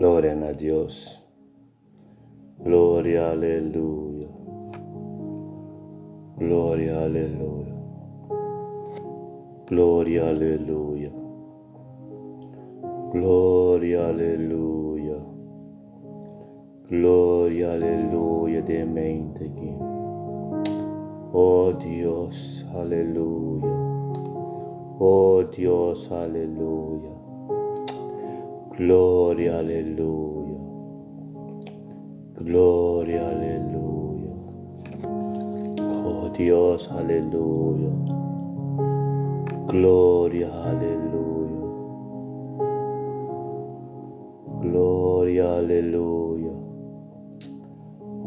Gloria na Dios. Gloria, aleluya. Gloria, aleluya. Gloria, aleluya. Gloria, aleluya. Gloria, aleluya den mente aki. Oh Dios, aleluya. Oh Dios, aleluya. Gloria, aleluya. Gloria, aleluya. Oh Dios, aleluya. Gloria, aleluya. Gloria, aleluya.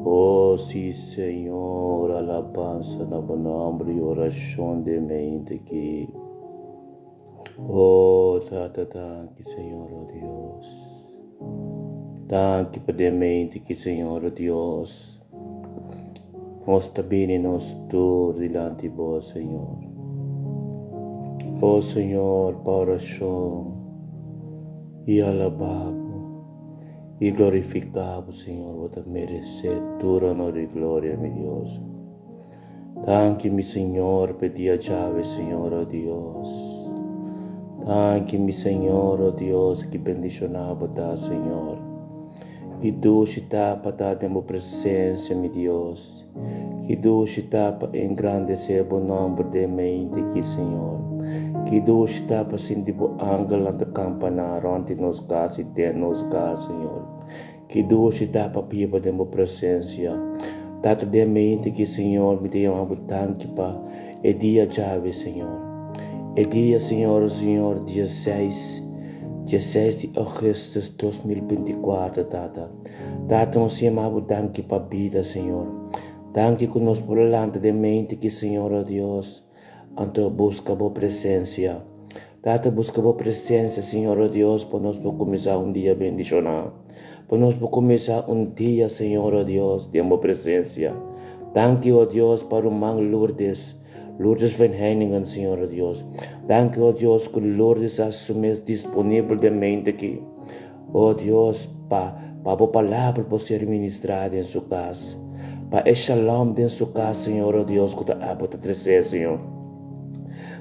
Oh, sí, Señor, alabansa na bo nomber i orashon den mente aki. Oh, Tata, danki, Señor, oh Dios. Danki pa den mente aki, Señor, oh Dios. Nos ta bini nos tur dilanti bo, Señor. Oh, Señor, pa orashon i alabá bo i glorifiká bo, Señor. Bo ta meresé tur honor i gloria, mi Dios. Danki, mi Señor, pa e dia djawe, Señor, oh Dios. Danki, mi Señor, oh Dios, ki bendishoná bo ta, Señor. Ki dushi ta pa ta den bo presensia, mi Dios. Ki dushi ta pa engrandesé bo nòmber den mente aki, Señor. Ki dushi ta pa sinti bo angelnan ta kampaná rònt di nos kas i den nos kas, Señor. Ki dushi ta pa biba den bo presensia. Tata den mente aki, Señor, mi ta yama bo danki pa e dia djawe, Señor. E dia, Señor, o Señor, dia seis, dia seis di augustus 2024, Tata. Tata, nos yama bo danki pa bida, Señor. Danki ku nos por a lanta den mente aki, Señor, o Dios, anto buska bo presensia. Tata, buska bo presensia, Señor, o Dios, pa nos por kuminsá un dia bendishoná. Pa nos por kuminsá un dia, Señor, o Dios, den bo presensia. Danki, o Dios, pa ruman Lourdes, Lourdes van Heiningen, Señor, o Dios. Danki, o Dios, ku Lourdes a su mes disponibel den mente aki. O Dios, pa pa bo palabra por ser ministrá den su kas. Pa e shalom den su kas, Señor, o Dios, ku ta abo ta tresé, Señor.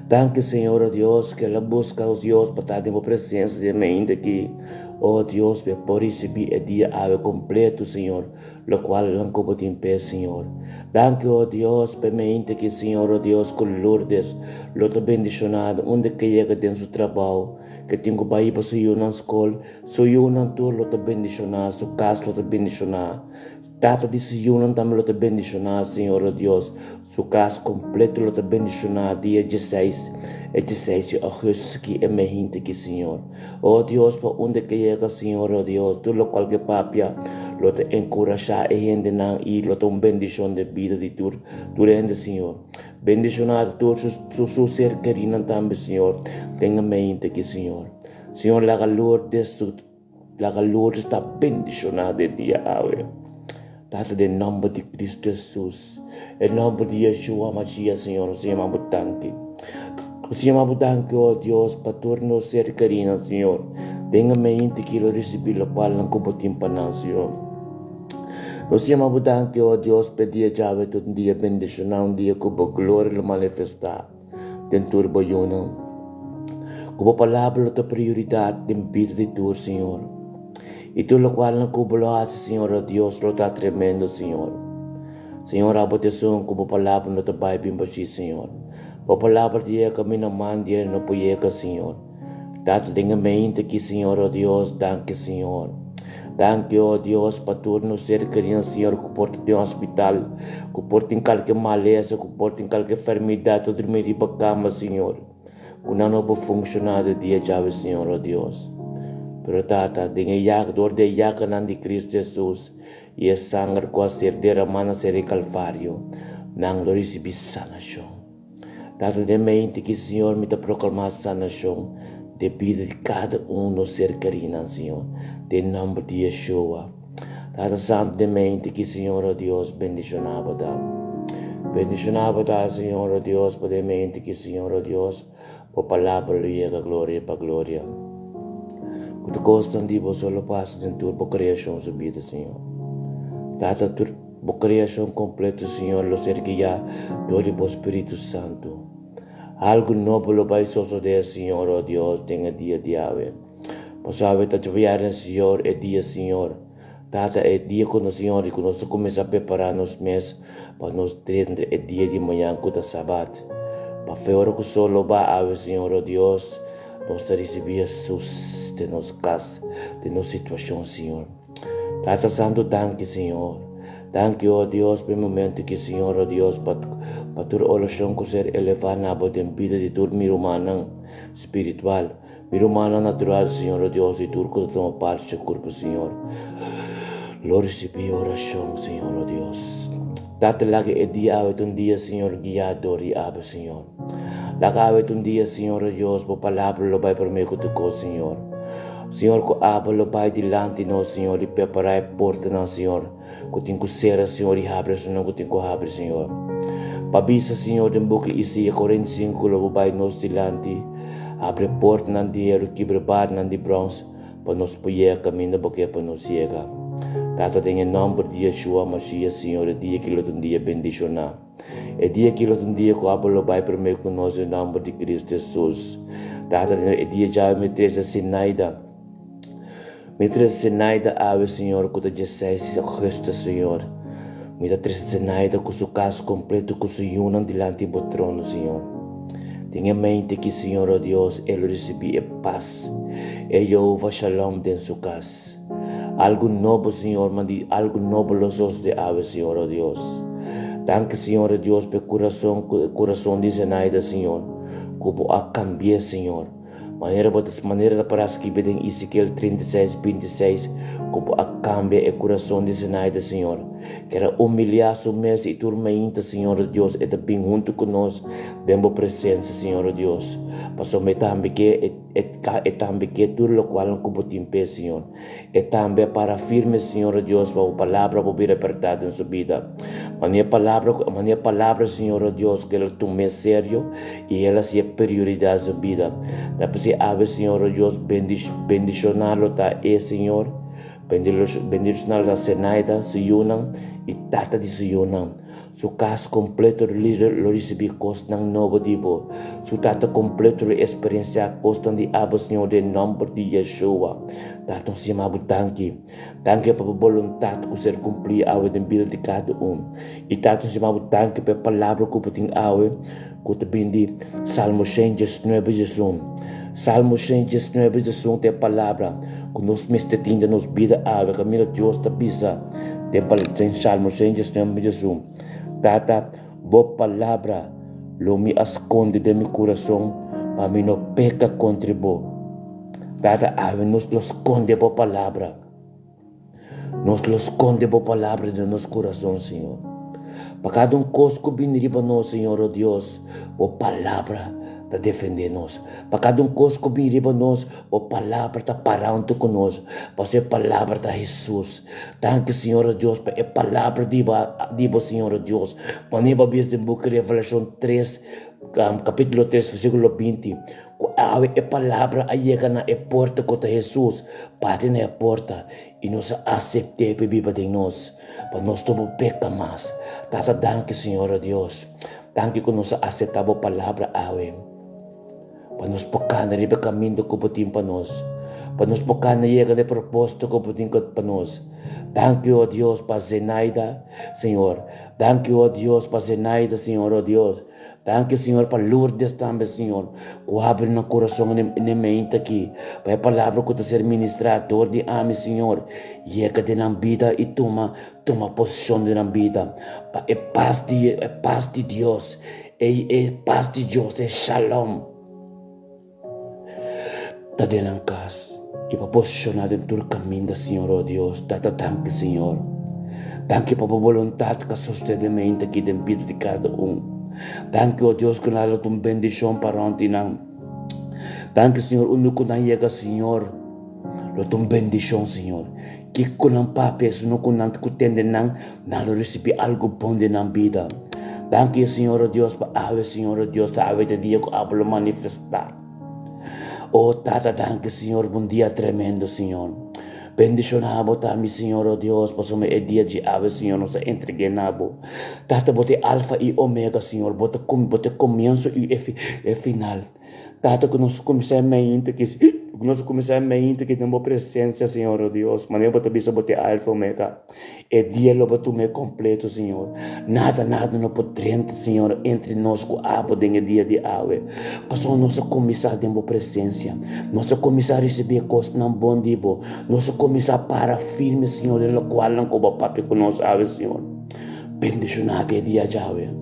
Danki, Señor, o Dios, ku el a buska, o Dios, pa ta den bo presensia den mente aki. O Dios, pa e por risibí e dia awe kompleto, Señor, lokual nan ku bo tin p'e, Señor. Danki, o Dios, p'e mente aki, Señor, o Dios, ku Lourdes lo ta bendishonado unda ke yega den su trabou, ke tin ku bai pa su yunan skol, su yunan tur lo ta bendishoná, su kas lo ta bendishoná, tata di su yunan tambe lo ta bendishoná, Señor, o Dios, su kas kompleto lo ta bendishoná dia dieseis, e dieseis di augustus aki, e mehinte aki, Señor. O Dios, pa unda ke yega, Señor, o Dios, tur lokual ke papia lo ta enkurashá e hendenan i lo ta un bendishon den bida di tur tur hende, Señor. Bendishoná tur su su ser kerinan tambe, Señor. Tenga mente aki, Señor. Señor, laga Lourdes su laga Lourdes ta bendishoná den dia awe. Tata, den nòmber di Kristu Hesus, e nòmber di Yeshua Mashiach, Señor, nos ta yama bo danki. Nos ta yama bo danki, o Dios, pa tur nos ser kerinan, Señor. Den e mente ki lo risibí lokual nan ku bo tin pa nan, Señor. Nos yama bo danki, o Dios, p'e dia djawe ta un dia bendishoná, un dia ku bo gloria lo manifestá den tur bo yunan. Ku bo palabra lo ta prioridat den bida di tur, Señor. I tur lokualnan ku bo lo hasi, Señor, o Dios, lo ta tremendo, Señor. Señor, abo ta esun ku bo palabra no ta bai bin bashí, Señor. Bo palabra ta yega kaminda man di hende no por yega, Señor. Tata den e mente aki, Señor, o Dios, danki, Señor. Danki, o Dios, pa tur nos ser kerinan, Señor, ku por ta den hospital, ku por tin kalke malesa, ku por tin kalke enfermedad, ta drumi riba kama, Señor. Ku nan no por funshoná de dia djawe, Señor, o Dios. Pero, Tata, den e yak, dor di e yakanan di Cristo Jesus i e sanger ku a ser deramá na seri Kalvario, nan lo risibí sanashon. Tata den mente ki Señor mi ta proclama sanacion den bida di cada un nos ser kerinan Señor den nomber di Yeshua Tata Santo den mente ki Señor oh Dios bendiciona bo ta bendiciona bo ta Señor oh Dios pa den mente ki Señor oh Dios bo palabra lo yega gloria pa gloria. Ku tur kosnan di Bo so lo pasa den tur Bo kreashon su bida, Señor. Tata, tur Bo kreashon kompleto, Señor, lo ser guiá dor di Bo Spiritu Santu. Algu nobo lo bai sosodé, Señor, o Dios, den e dia di awe. Pasobra awe ta djabièrnè, Señor, e dia, Señor. Tata, e dia ku nos, Señor, i ku nos ta kuminsá prepará nos mes pa nos drenta e dia di mañan ku ta Sabat. Pa fe ora ku sol lo ba awe, Señor, o Dios, nos ta risibí Hesus den nos kas, den nos situashon, Señor. Tata Santu, danki, Señor. Danki, o Dios, pa e momento aki, Señor, o Dios, pa pa tur orashon ku ser elevá na Bo den bida di tur mi rumannan spiritual, mi rumannan natural, Señor, o Dios, i tur ku ta tuma parti dje kurpo, Señor. Lo risibí orashon, Señor, o Dios. Tata, laga e dia awe ta un dia, Señor, guiá dor di Abo, Señor. Laga awe ta un dia, Señor, o Dios, Bo palabra lo bai promé ku tur kos, Señor. Señor, ku Abo lo bai dilanti nos, Señor, i prepará e portanan, Señor, ku tin ku sera, Señor, i habri esunnan ku tin ku habri, Señor. Pa bisa, Señor, den buki Isaías 45, lo Bo bai nos dilanti, habri e portanan di heru, kibra e barnan di bròns, pa nos por yega kaminda Bo ke pa nos yega. Tata, den e nòmber di Yeshua Mashiach, Señor, e dia aki lo ta un dia bendishoná. E dia aki lo ta un dia ku abo lo bai promé ku nos den nòmber di Kristu Hesus. Tata, den e dia djawe mi trese Sinaida. Mi trese Sinaida awe, Señor, ku ta dieseis di ougùstùs, Señor. Mi ta trese Sinaida ku su kas kompleto, ku su yunan dilanti bo trono, Señor. Den e mente aki, Señor, o Dios, e lo risibí e pas, e Jehová Shalom den su kas. Algu nobo, Señor, mandi algu nobo lo sosode awe, Señor, o Dios. Danki, Señor, o Dios, pa e kurason, ku e kurason di Zenaida, Señor, ku Bo a kambi'é, Señor. Manera Bo ta, manera ta pará skibi den Ezekiel 36, 26, ku Bo a kambia e kurason di Zenaida, Señor. Ker a humiliá su mes i tur mainta, Señor, o Dios, e ta bin huntu ku nos den Bo presensia, Señor, o Dios. Pasobra e tambe ke e. E ka e tambe ke tur lokual ku bo tin p'e, Señor. E tambe a para firme, Señor o Dios, pa bo palabra por bira bèrdat den su bida. Manera palabra ku manera palabra, Señor o Dios, ku el a tum'é serio i el a hasié prioridat den su bida. Ta p'esei awe, Señor o Dios, bendishoná lo ta e, Señor. Bendishoná lo ta Zenaida, su yunan, i tata di su yunan. Su kas kompleto lo risibí kosnan nobo di bo. Su tata kompleto lo eksperensiá kosnan di abo, Señor, den nòmber di Yeshua. Tata, nos yama bo danki. Danki pa bo boluntat ku ser kumplí awe den bida di kada un. I Tata, nos yama bo danki pa e palabra ku bo tin awe, ku ta bin di Salmo shen diesnuebe diesun. Salmo shen diesnuebe diesun ta e palabra ku nos mester tin den nos bida awe, kaminda Dios ta bisa den den Salmo shen diesnuebe diesun, Tata, bo palabra lo mi a skonde den mi kurason pa mi no peka kontra bo. Tata, awe nos lo skonde bo palabra. Nos lo skonde bo palabra den nos kurason, Señor. Pa kada un kos ku bini riba nos, Señor, o Dios, bo palabra ta defendé nos. Pa kada un kos ku bini riba nos, bo palabra ta para huntu ku nos, pasobra e palabra ta Hesus. Danki, Señor, o Dios, pa e palabra di bo, di bo, Señor, o Dios. Manera bo a bisa den buki Revelashon tres, kapítulo tres, versíkulo binti, Ku awe e palabra a yega na e porta ku ta Hesus bati na e porta i nos a asept'é pa e biba den nos, pa nos no por peka mas. Tata danki Señor o Dios, danki ku nos a aseptá bo palabra awe, pa nos por kana riba e kaminda ku bo tin pa nos, pa nos por kana yega na e propósito ku bo tin pa nos. Danki o Dios pa Zenaida, Señor. Danki o Dios pa Zenaida, Señor o Dios. Danki Señor pa Lourdes tambe Señor ku habri nan kurason ne mente aki pa e palabra ku ta ser ministrá dor di ami Señor yega den nan bida i tuma tuma posishon den nan bida pa e pas di e pas di Dios e e pas di Dios e shalom ta den nan kas i pa posishoná den tur kaminda Señor o Dios Tata danki Señor danki pa bo boluntat ka sostene mente aki den bida di kada un danki o Dios ku nan a duna un bendishon pa rònt di nan danki Señor unda ku nan yega Señor lo ta un bendishon Señor kiko nan papia esun ku nan ku tende nan nan lo risibí algu bon den nan bida. Danki Señor o Dios pa awe Señor o Dios awe ta dia ku abo lo manifestá. Oh Tata danki Señor pa un dia tremendo Señor. Bendiciona bo ta mi Señor oh Dios pasobra e dia dje awe Señor nos a entregue na bo. Tata bo ta e Alfa y Omega Señor bo ta bo ta e comienzo y e final. Tata ku nos kuminsá e mainta ki ku nos kuminsá e mainta ki den bo presensia Señor oh Dios manera bo ta bisa bo ta e Alfa y Omega. E dia lo bo tuma e kompleto, Señor. Nada, nada no por drenta, Señor, entre nos ku abo den e dia di awe. Pasobra nos a kuminsá den bo presensia. Nos a kuminsá risibí e kosnan bon di bo. Nos a kuminsá para firme, Señor, den lokualnan ku bo a papia ku nos awe, Señor. Bendishoná te e dia djawe.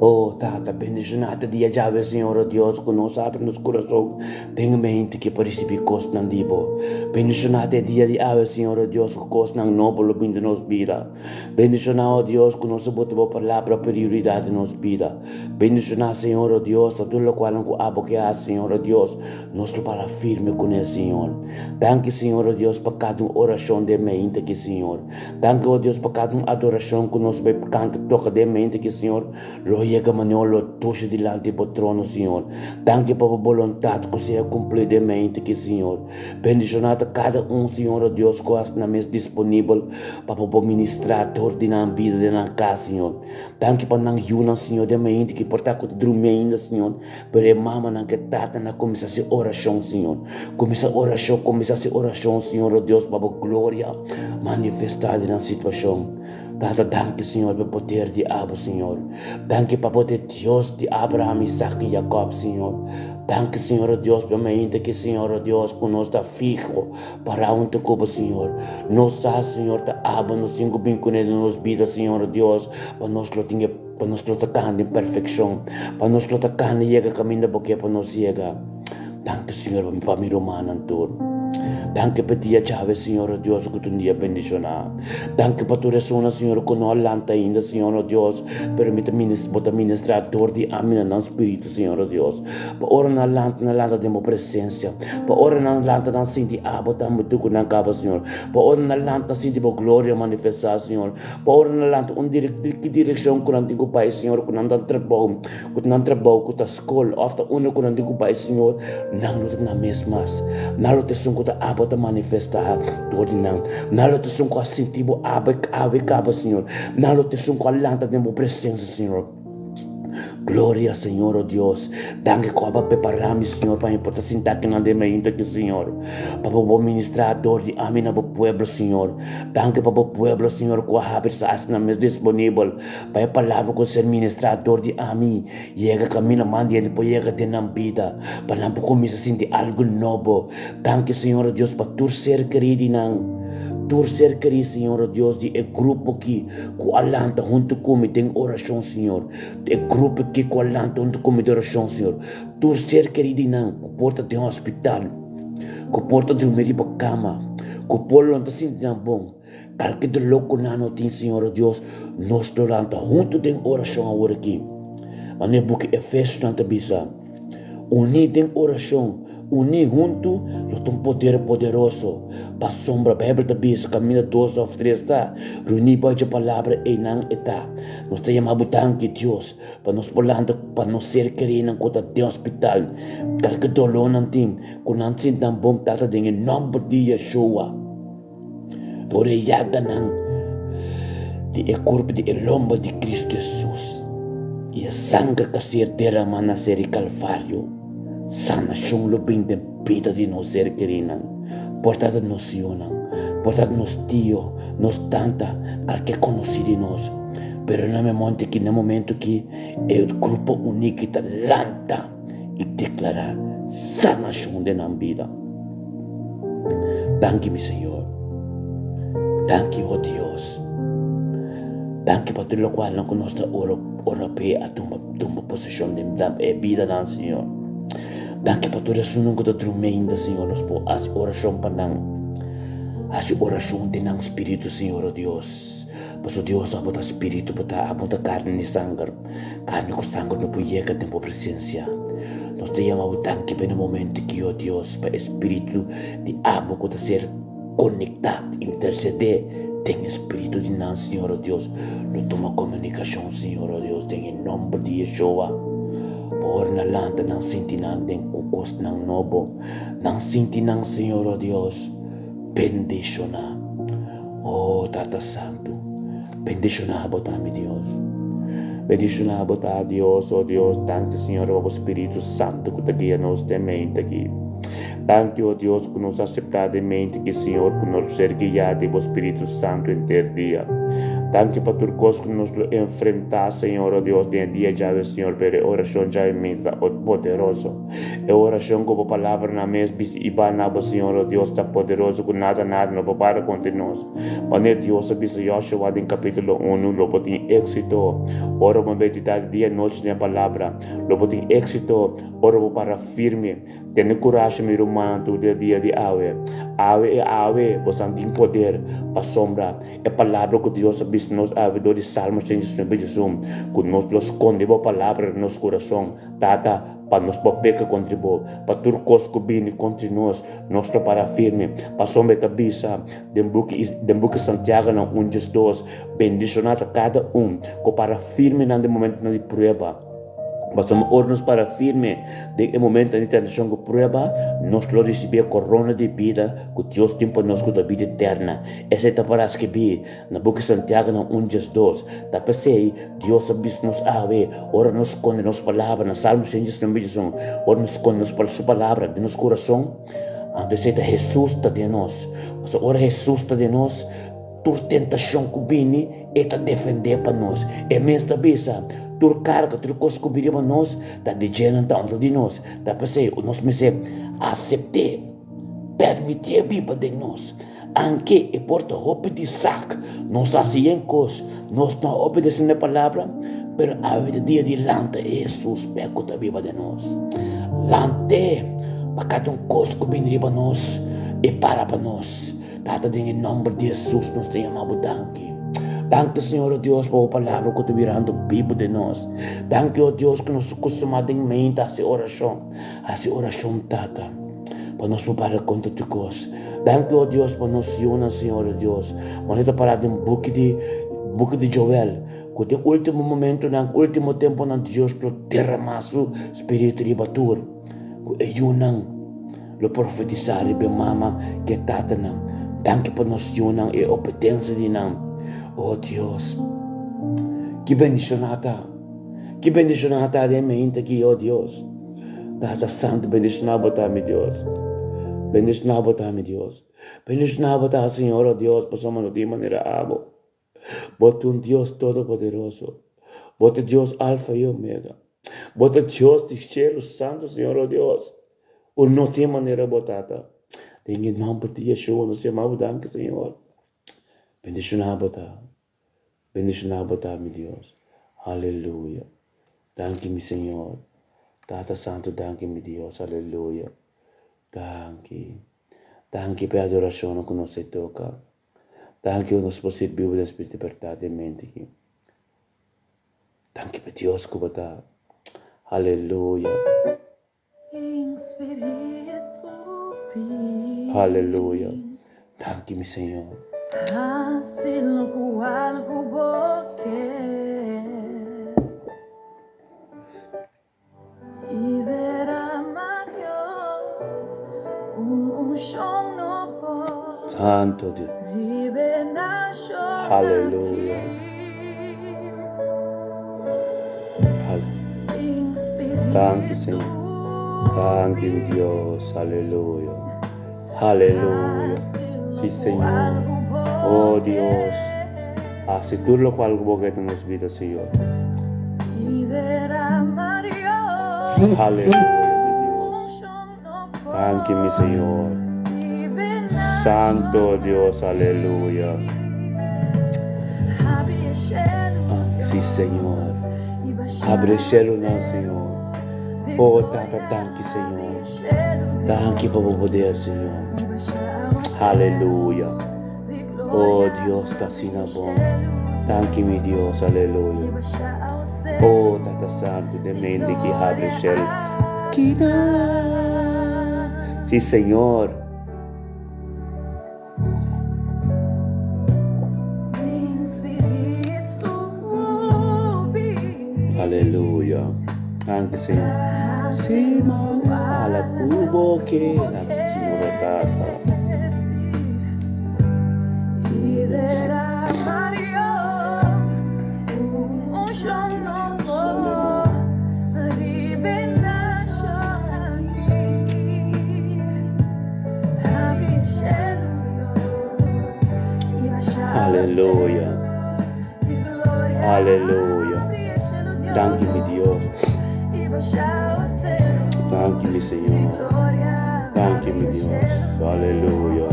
Oh, Tata, bendishoná te dia djawe, Señor, oh Dios, ku nos abri nos kurason den e mente ki pa risibí kosnan di bo. Bendishoná te dia di awe, Señor, oh Dios, ku kosnan nobo lo bin den nos bida. Bendishoná, oh Dios, ku nos a bota bo palabra prioridat den nos bida. Bendishoná, Señor, oh Dios, ta tur lokualnan ku abo ke hasi, Señor, oh Dios, nos lo para firme kuné, Señor. Danki, Señor, oh Dios, pa kada un orashon den mente aki, Señor. Danki, oh Dios, pa kada un adorashon ku nos bai kanta toka den mente aki, Señor, lo yega manera lo tusha dilanti bo trono, Señor. Danki pa bo boluntat ku sea kumplí den mente aki, Señor. Bendishoná ta kada un, Señor, oh Dios, ku hasi nan mes disponibel pa bo por ministrá dor di nan bida den nan kas, Señor. Danki pa nan yunan, Señor, den mente aki por ta ku ta drumi ainda, Señor. Pero e mamanan ku e tatanan a kuminsá hasi orashon, Señor. Kuminsá orashon, kuminsá hasi orashon, Señor, oh Dios, pa bo gloria manifestá den nan situashon. Tata, danki, Señor, pa e poder di abo, Señor. Danki pa bo ta e Dios di Abraham, Isaac i Jacob, Señor. Danki, Señor, oh Dios, pa e mainta aki, Señor, oh Dios, ku nos ta fiho pará huntu ku bo, Señor. Nos sa, Señor, ta abo nos tin ku bin kuné den nos bida, Señor, oh Dios, pa nos lo tin e. Pa nos lo ta kanda en perfekshon. Pa nos lo ta kanda yega kaminda bo ke pa nos yega. Danki Señor pa mi rumannan tur. Danki pa dia djawe Señor o Dios ku ta un dia bendishoná. Danki pa tur esunnan Señor ku no a lanta ainda Señor o Dios pero mi ta bo ta ministrá dor di ami na nan spiritu Señor o Dios. Pa ora nan lanta nan lanta den bo presensia. Pa ora nan lanta nan sinti abo tambe tur ku nan kaba Señor. Pa ora nan lanta sinti bo gloria manifestá Señor. Pa ora nan lanta un ki direkshon ku nan tin ku bai Señor, ku nan ta trabou, ku ta nan trabou, ku ta skol òf ta unda ku nan tin ku bai Señor, nan lo ta nan mes mas. Nan lo ta esun ku ta abo ta manifestá dor di nan. Nan lo ta esun ku a sinti bo abo awe kaba Señor. Nan lo ta esun ku a lanta den bo presensia Señor. Gloria Señor, oh Dios. Danki ku abo a prepará mi, Señor, pa mi por ta sintá akinan den mainta aki, Señor. Pa bo por ministrá dor di ami na bo pueblo, Señor. Danki pa bo pueblo, Señor, ku a habri sa hasi nan mes disponibel pa e palabra ku ser ministrá dor di ami yega kaminda mas di hende por yega den nan bida, pa nan por kuminsá sinti algu nobo. Danki, Señor, oh Dios, pa tur ser kerí di nan. Tur ser kerí, Señor, oh Dios, di e grupo aki ku a lanta huntu ku mi den orashon, Señor. E grupo aki ku a lanta huntu ku mi den orashon, Señor. Tur ser kerí di nan ku por ta den hospital, ku por ta drumi riba kama, ku por lo no ta sinti nan bon, kalke doló ku nan no tin, Señor, oh Dios, nos lo lanta huntu den orashon awor aki. Manera buki Efesonan ta bisa. Uní den orashon, uní huntu lo ta un poder poderoso. Pasobra Beibel ta bisa, Kaminda dos òf tres ta reuní bou dje palabra, einan e ta. Nos ta yama bo danki, Dios, pa nos por lanta pa nos ser kerínan ku ta den hospital, kalke doló nan tin, ku nan sinti nan bon, Tata, den e nòmber di Yeshua. Por e yaganan di e kurpo di e lomba di Kristu Hesus i e sanger ku a ser deramá na seri Kalvario, sanashon lo bin den bida di nos ser kerinan. Por ta nos yunan, por ta nos tio, nos tanta, kalke konosí di nos. Pero na e momento aki, na e momento aki, e grupo uní ki ta lanta i deklará sanashon den nan bida. Danki mi Señor. Danki oh Dios. Danki pa tur lokualnan ku nos ta ora ora p'e a tuma tuma poseshon den e bidanan Señor. Danki pa tur esunnan ku ta drumi ainda Señor nos por hasi orashon pa nan. Hasi orashon den nan spiritu Señor oh Dios. Pasobra Dios abo ta spiritu bo ta abo ta karni ni sanger. Karni ku sanger no por yega den bo presensia. Nos ta yama bo danki pa e momento aki, o Dios, pa e spiritu di abo ku ta ser konektá, intersedé den e spiritu di nan, Señor, o Dios. Lo tuma komunikashon, Señor, o Dios, den e nòmber di Yeshua. Pa ora nan lanta nan sinti nan den ku kosnan nobo. Nan sinti nan, Señor, o Dios, bendishoná. O Tata Santu, bendishoná bo ta, mi Dios. Bendishoná bo ta, Dios, o Dios. Danki, Señor, pa bo Spiritu Santu ku ta guia nos den mente aki. Danki, o Dios, ku nos a aseptá den mente aki, Señor, ku nos ser guiá di bo Spiritu Santu henter dia. Danki pa tur kos ku nos lo enfrentá, Señor, o Dios, den e dia djawe, Señor, pero e orashon djawe mente ta poderoso. E orashon ku bo palabranan mes bisa i ba na bo, Señor, o Dios, ta poderoso ku nada nada no por para kontra nos. Manera Dios a bisa Joshua den kapítulo unu, lo bo tin éksito ora bo meditá di dia i nochi den e palabra. Lo bo tin éksito ora bo para firme. Tene kurashi, mi rumannan, tur den e dia di awe. Awe e awe, bosan tin poder pasobra E palabra ku Dios a bisa nos awe dor di Salmo 119 djesun, ku nos lo skonde bo palabra den nos kurason, Tata, pa nos por peka kontra bo, pa tur kos ku bini kontra nos, nos lo para firme. Pasobra e ta bisa den buki den buki Santiago nan un 12, Bendishoná ta kada un ku para firme nan den momentunan di prueba. Pasobra ora nos para firme den e momentonan di tentashon ku prueba, nos lo risibí e korona di bida ku Dios tin pa nos ku ta bida eterna. Esei ta para skibí na buki Santiago na un 12. Ta p'esei Dios a bisa nos awe, ora nos skonde nos palabra na Salmo 119 djesun, ora nos skonde nos su palabra den nos kurason, anto esei ta Hesus ta den nos. Pasobra ora Hesus ta den nos, Tur tentashon ku bini, e ta defendé pa nos. E mes ta bisa, Tur karga, tur kos ku bini riba nos, ta di dje nan ta onta di nos. Ta p'esei nos mester asept'é, permitié biba den nos. Anke e por ta hopi di sak, nos a hasi yen kos, nos no a obedesé na e palabra, pero awe ta dia di lanta e Hesus p'e ku ta biba den nos. Lant'é pa kada un kos ku bini riba nos, e para pa nos. Tata den e nomber di Hesus nos ta yama bo danki. Danki Señor o Dios pa bo palabra ku ta birando bibu den nos. Danki o Dios ku nos ta kustumá den mente hasi orashon. Hasi orashon Tata pa nos por para kontra tur kos. Danki o Dios pa nos yunan Señor o Dios. Manera ta pará den buki di buki di Joel ku den ultimo momentunan ultimo tempunan Dios lo derama su spiritu riba tur ku e yunan. Lo profetisá riba e mama ku e tatanan. Danki pa nos yunan e obedensia di nan. O Dios, ki bendishoná ta! Ki bendishoná ta den e mente aki, o Dios. Tata Santu, bendishoná bo ta, mi Dios. Bendishoná bo ta, mi Dios. Bendishoná bo ta, Señor, o Dios, pasobra no tin manera abo. Bo ta un Dios todopoderoso. Bo ta Dios Alfa i Omega. Bo ta Dios di shelu, Santu Señor, o Dios. U no tin manera bo Tata. Den e nomber di Yeshua nos yama bo danki, Señor. Bendiciona bo ta. Bendiciona bo ta, mi Dios. Aleluya. Danki, mi Señor. Tata Santu, danki, mi Dios. Aleluya. Danki. Danki pa e adoracion cu nos a toca. Danki ku nos por sirbi bo den spiritu di bèrdat den mente aki. Danki pa Dios ku bo ta. Aleluya. Aleluya. Danki mi Señor. Santo Dios. Aleluya. Danki Señor. Danki mi Dios. Aleluya. Aleluya. Sí Señor. Oh Dios. Hasi tur lokual ku bo ke den nos bida, Señor. Aleluya, mi Dios. Danki, mi Señor. Santo Dios, aleluya. Sí, Señor. Abre shelunan, Señor. Oh, Tata, danki, Señor. Danki pa bo poder, Señor. Aleluya. Oh Dios ta asina bon. Danki mi Dios, aleluya. Oh Tata Santu den mente ki habri shel kina. Si Señor. Aleluya. Danki Señor. Ala ku bo ke. Danki Señor o Tata. Aleluya. Aleluya. Danki mi Dios. Danki mi Señor. Danki mi Dios. Aleluya.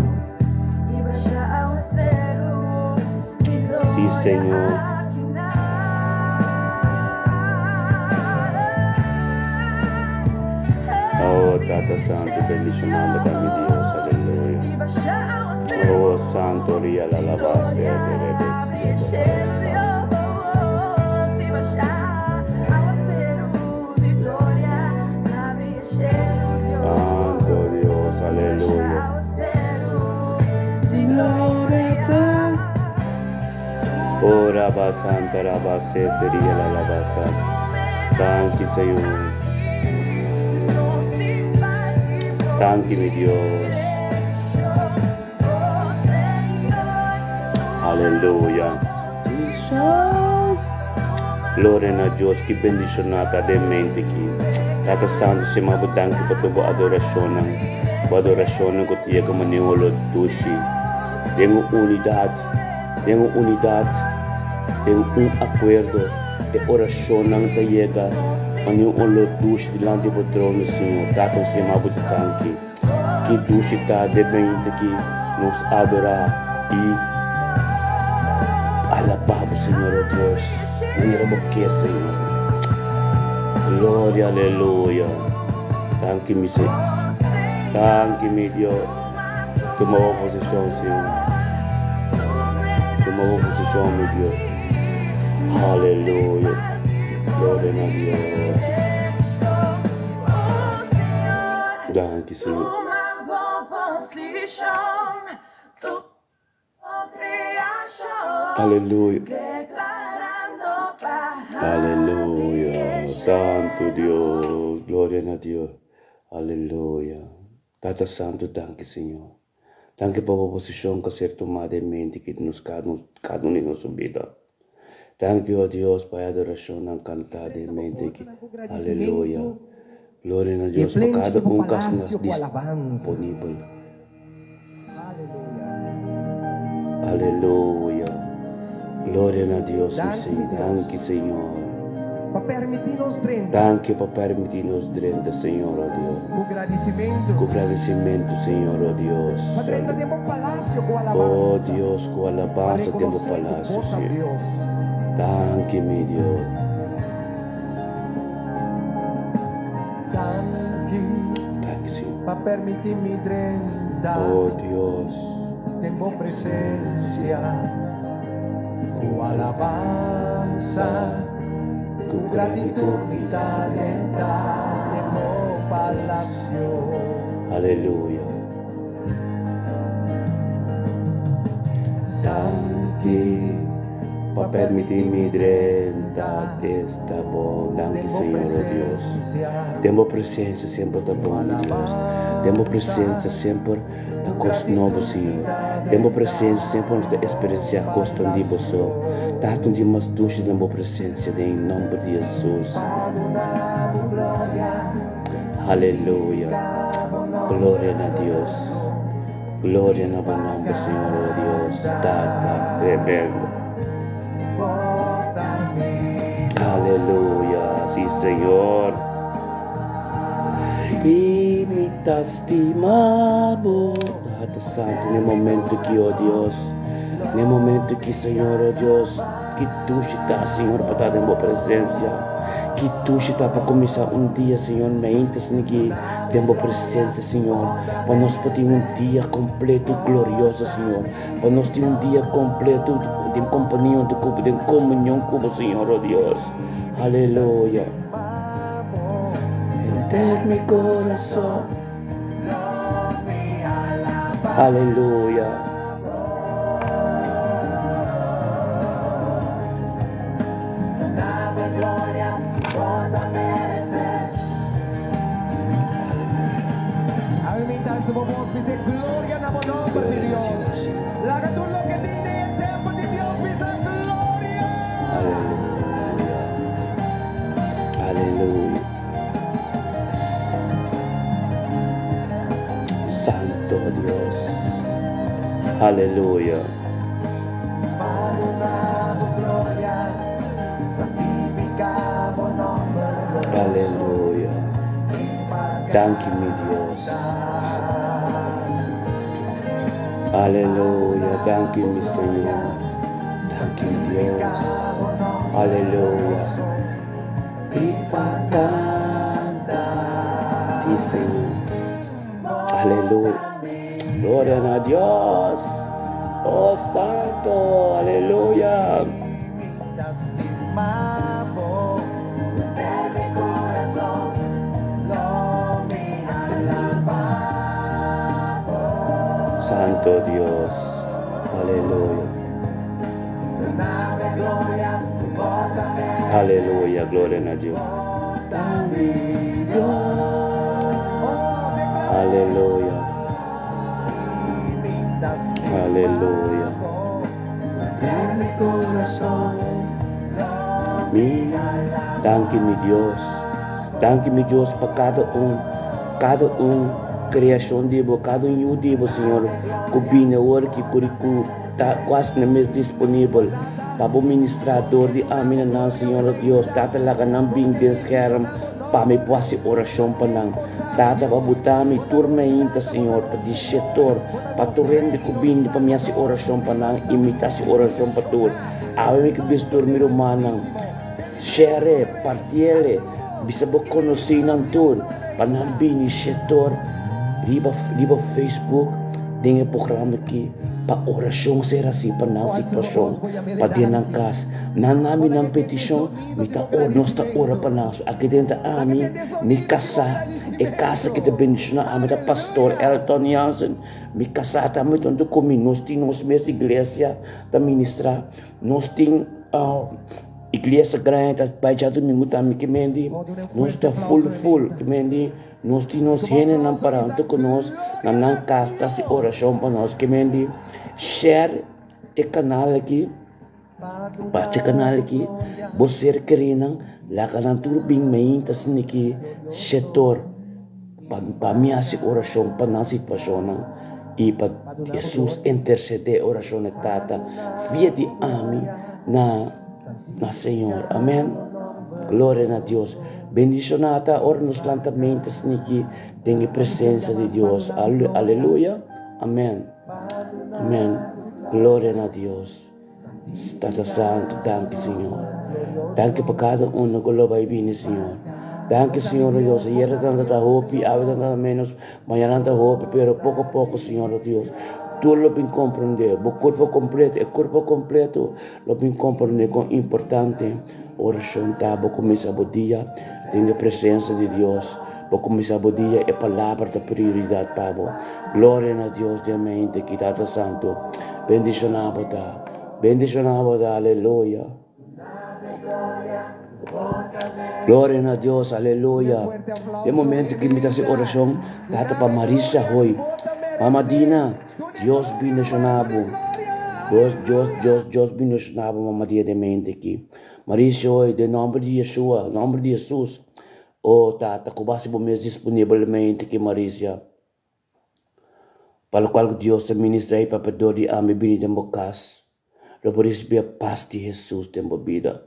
Sí, Señor. Oh, Tata Santo, bendiciona mi Dios. Aleluya. Oh, Santo, ria la alabanza. Santo Dios, aleluya. Oh, Rabba Santa, Rabba Sete, ria la alabanza. Thank you, Señor. Thank you, mi Dios. Aleluya. Gloria na Dios ki bendiciona ta den mente ki. Tata Santo, sema bo danki pa bo adoracion. Bo adoracion ku ta yega manera olor dushi. Den unidad, den unidad, den un acuerdo. E oracion ta yega manera olor dushi dilanti bo trono, Señor. Tata, sema bo danki. Ki dushi ta den mente ki nos adora y alaba bo, Señor, oh Dios. Manera bo ke, Señor. Gloria, aleluya. Thank you, mi Señor. Thank you, mi Dios. Tuma bo posicion, Señor. Tuma bo posicion, mi Dios. Aleluya. Gloria na Dios. Thank you, Señor. Aleluya. Aleluya. Santo Dios. Gloria na Dios. Aleluya. Tata Santo, danki, Señor. Danki pa e posicion cu a ser tuma den mente cu nos cada un di nos bida. Thank you, oh Dios, pa e adoracion canta den mente cu. Aleluya. Gloria na Dios pa cada un cas nos disponibel. Aleluya. Gloria na Dios, mi Señor. Danki, Señor. Pa permiti nos drenta. Danki pa permiti nos drenta, Señor, oh Dios. Cu gradicimento. Cu gradicimento, Señor, oh Dios. Pa drenta den bo palacio cu alabanza. Oh Dios, cu alabanza den bo palacio, Señor. Dios. Danki, mi Dios. Danki. Danki, Señor. Pa permiti mi drenta. Oh Dios. Den bo presencia. Cu alabanza. Cu gratitud mi ta drenta den bo palacio. Aleluya. Danki pa permiti mi drenta esta bon. Danki, Señor, oh Dios. Den bo presencia semper ta bon, mi Dios. Den bo presencia semper ta cos nobo, Señor. Den bo presencia semper nos ta experiencia cos tan di bo so. Ta un dia mas dushi den bo presencia, den nomber di Jesus. Aleluya. Gloria na Dios. Gloria na bo nomber, Señor, oh Dios. Tata, tremendo. Aleluya. Sí, Señor. Y mi ta stima bo. Tata Santo, na momento cu, oh Dios, na momento cu, Señor, oh Dios, cu dushi ta, Señor, pa ta den bo presencia. Cu dushi ta pa cuminsa un dia, Señor, mente cu den bo presencia, Señor. Pa nos por tin un dia completo glorioso, Señor. Pa nos tin un dia completo den compania, den comunion cu bo, Señor, oh Dios. Aleluya. Enter mi corazón. Aleluya. Gloria na Dios, Señor. Aleluya. Aleluya. Santo Dios. Aleluya. Aleluya. Danki mi Dios. Aleluya. Danki mi Señor. Danki Dios. Aleluya. I pa kanta. Sí, Señor. Aleluya. Gloria na Dios. Oh Santo. Aleluya. Santo Dios. Aleluya. Aleluya. Gloria na Dios. Aleluya. Aleluya. Mi, danki mi Dios. Danki mi Dios pa kada un, kada un kreashon di bo, kada un yu di bo, Señor, ku bini awor ki ku ku ta kuas na mes disponibel pa bo ministrá dor di ami na nan, Señor Dios. Tata, laga nan bin den skerm pa mi por hasi orashon pa nan. Tata, pa buta mi tur mainta, Señor, pa di shetor, pa tur hende ku bini pa mi hasi orashon pa nan i mi ta hasi orashon pa tur. Awe mi ke bisa tur mi rumannan, share, partiele, bisa bo konosínan tur pa nan bini shetor riba riba Facebook den e programa aki pa orashon ser hasi pa nan situashon, pa den nan kas. Nan nami nan petishon, mi ta ora, nos ta ora pa nan. So aki den ta ami, mi kasá, e kasa ki ta bendishoná ami ta Pastor Elton Jansen. Mi kasá tambe ta huntu ku mi. Nos tin nos mes iglesia. Ta ministra. Nos tin iglesia grandi ta bai djadumingu tambe ki mendi nos ta full full ki mendi nos tin nos hendenan para huntu ku nos na nan kas ta hasi orashon pa nos ki mendi share e kanal aki parti e kanal aki bo ser kerinan laga nan tur bin mainta asina ki shetor. Pa mi hasi orashon pa nan situashonnan i pa Hesus intersedé orashon e Tata via di ami na na Señor. Amen. Gloria na Dios. Bendishoná ta ora nos lanta mente sniki den e presensia di Dios. Aleluya. Amen. Amen. Gloria na Dios. Tata Santu, danki Señor. Danki pa kada uno ku lo bai bini Señor. Danki Señor o Dios, ayer tanta ta hopi, awe tanta ta menos, mañana ta hopi, pero poko poko Señor o Dios, tur lo bin komprende, bo kurpo kompleto, e kurpo kompleto lo bin komprende kon importante orashon ta. Bo kuminsá bo dia den e presensia di Dios, bo kuminsá bo dia e palabra ta prioridat pa bo. Gloria na Dios den mente ki Tata Santu. Bendiciona bo ta. Bendiciona bo ta. Aleluya. Gloria na Dios. Aleluya. Den momento ki mi ta haci oracion, Tata pa Marisa Hoy. Mama Dina, Dios bendiciona bo. Dios, Dios, Dios, Dios bendiciona bo, Mama Dina den mente ki. Marisa Hoy, den nomber di Yeshua, nomber di Jesus. Oh, Tata, cu bo haci bo mes disponiblemente ki Marisa. Pa lokual ku Dios ta ministra i papia dor di ami bini den bo kas, lo bo risibí e pas di Hesus den bo bida.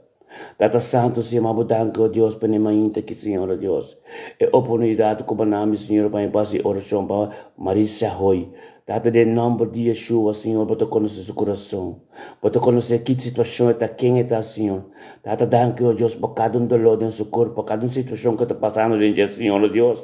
Tata Santu, Señor, ma bo danki, o Dios, pa ne mainta aki, Señor, o Dios, e oportunidat ku bo na mi, Señor, pa mi por hasi orashon pa Marisa Hoy. Tata, den nòmber di Yeshua, Señor, bo ta konosé su kurason. Bo ta konosé ki situashon e ta, ken e ta, Señor. Tata, danki, o Dios, pa kada un doló den su kurpo, kada un situashon ku ta pasando den dje, Señor, o Dios.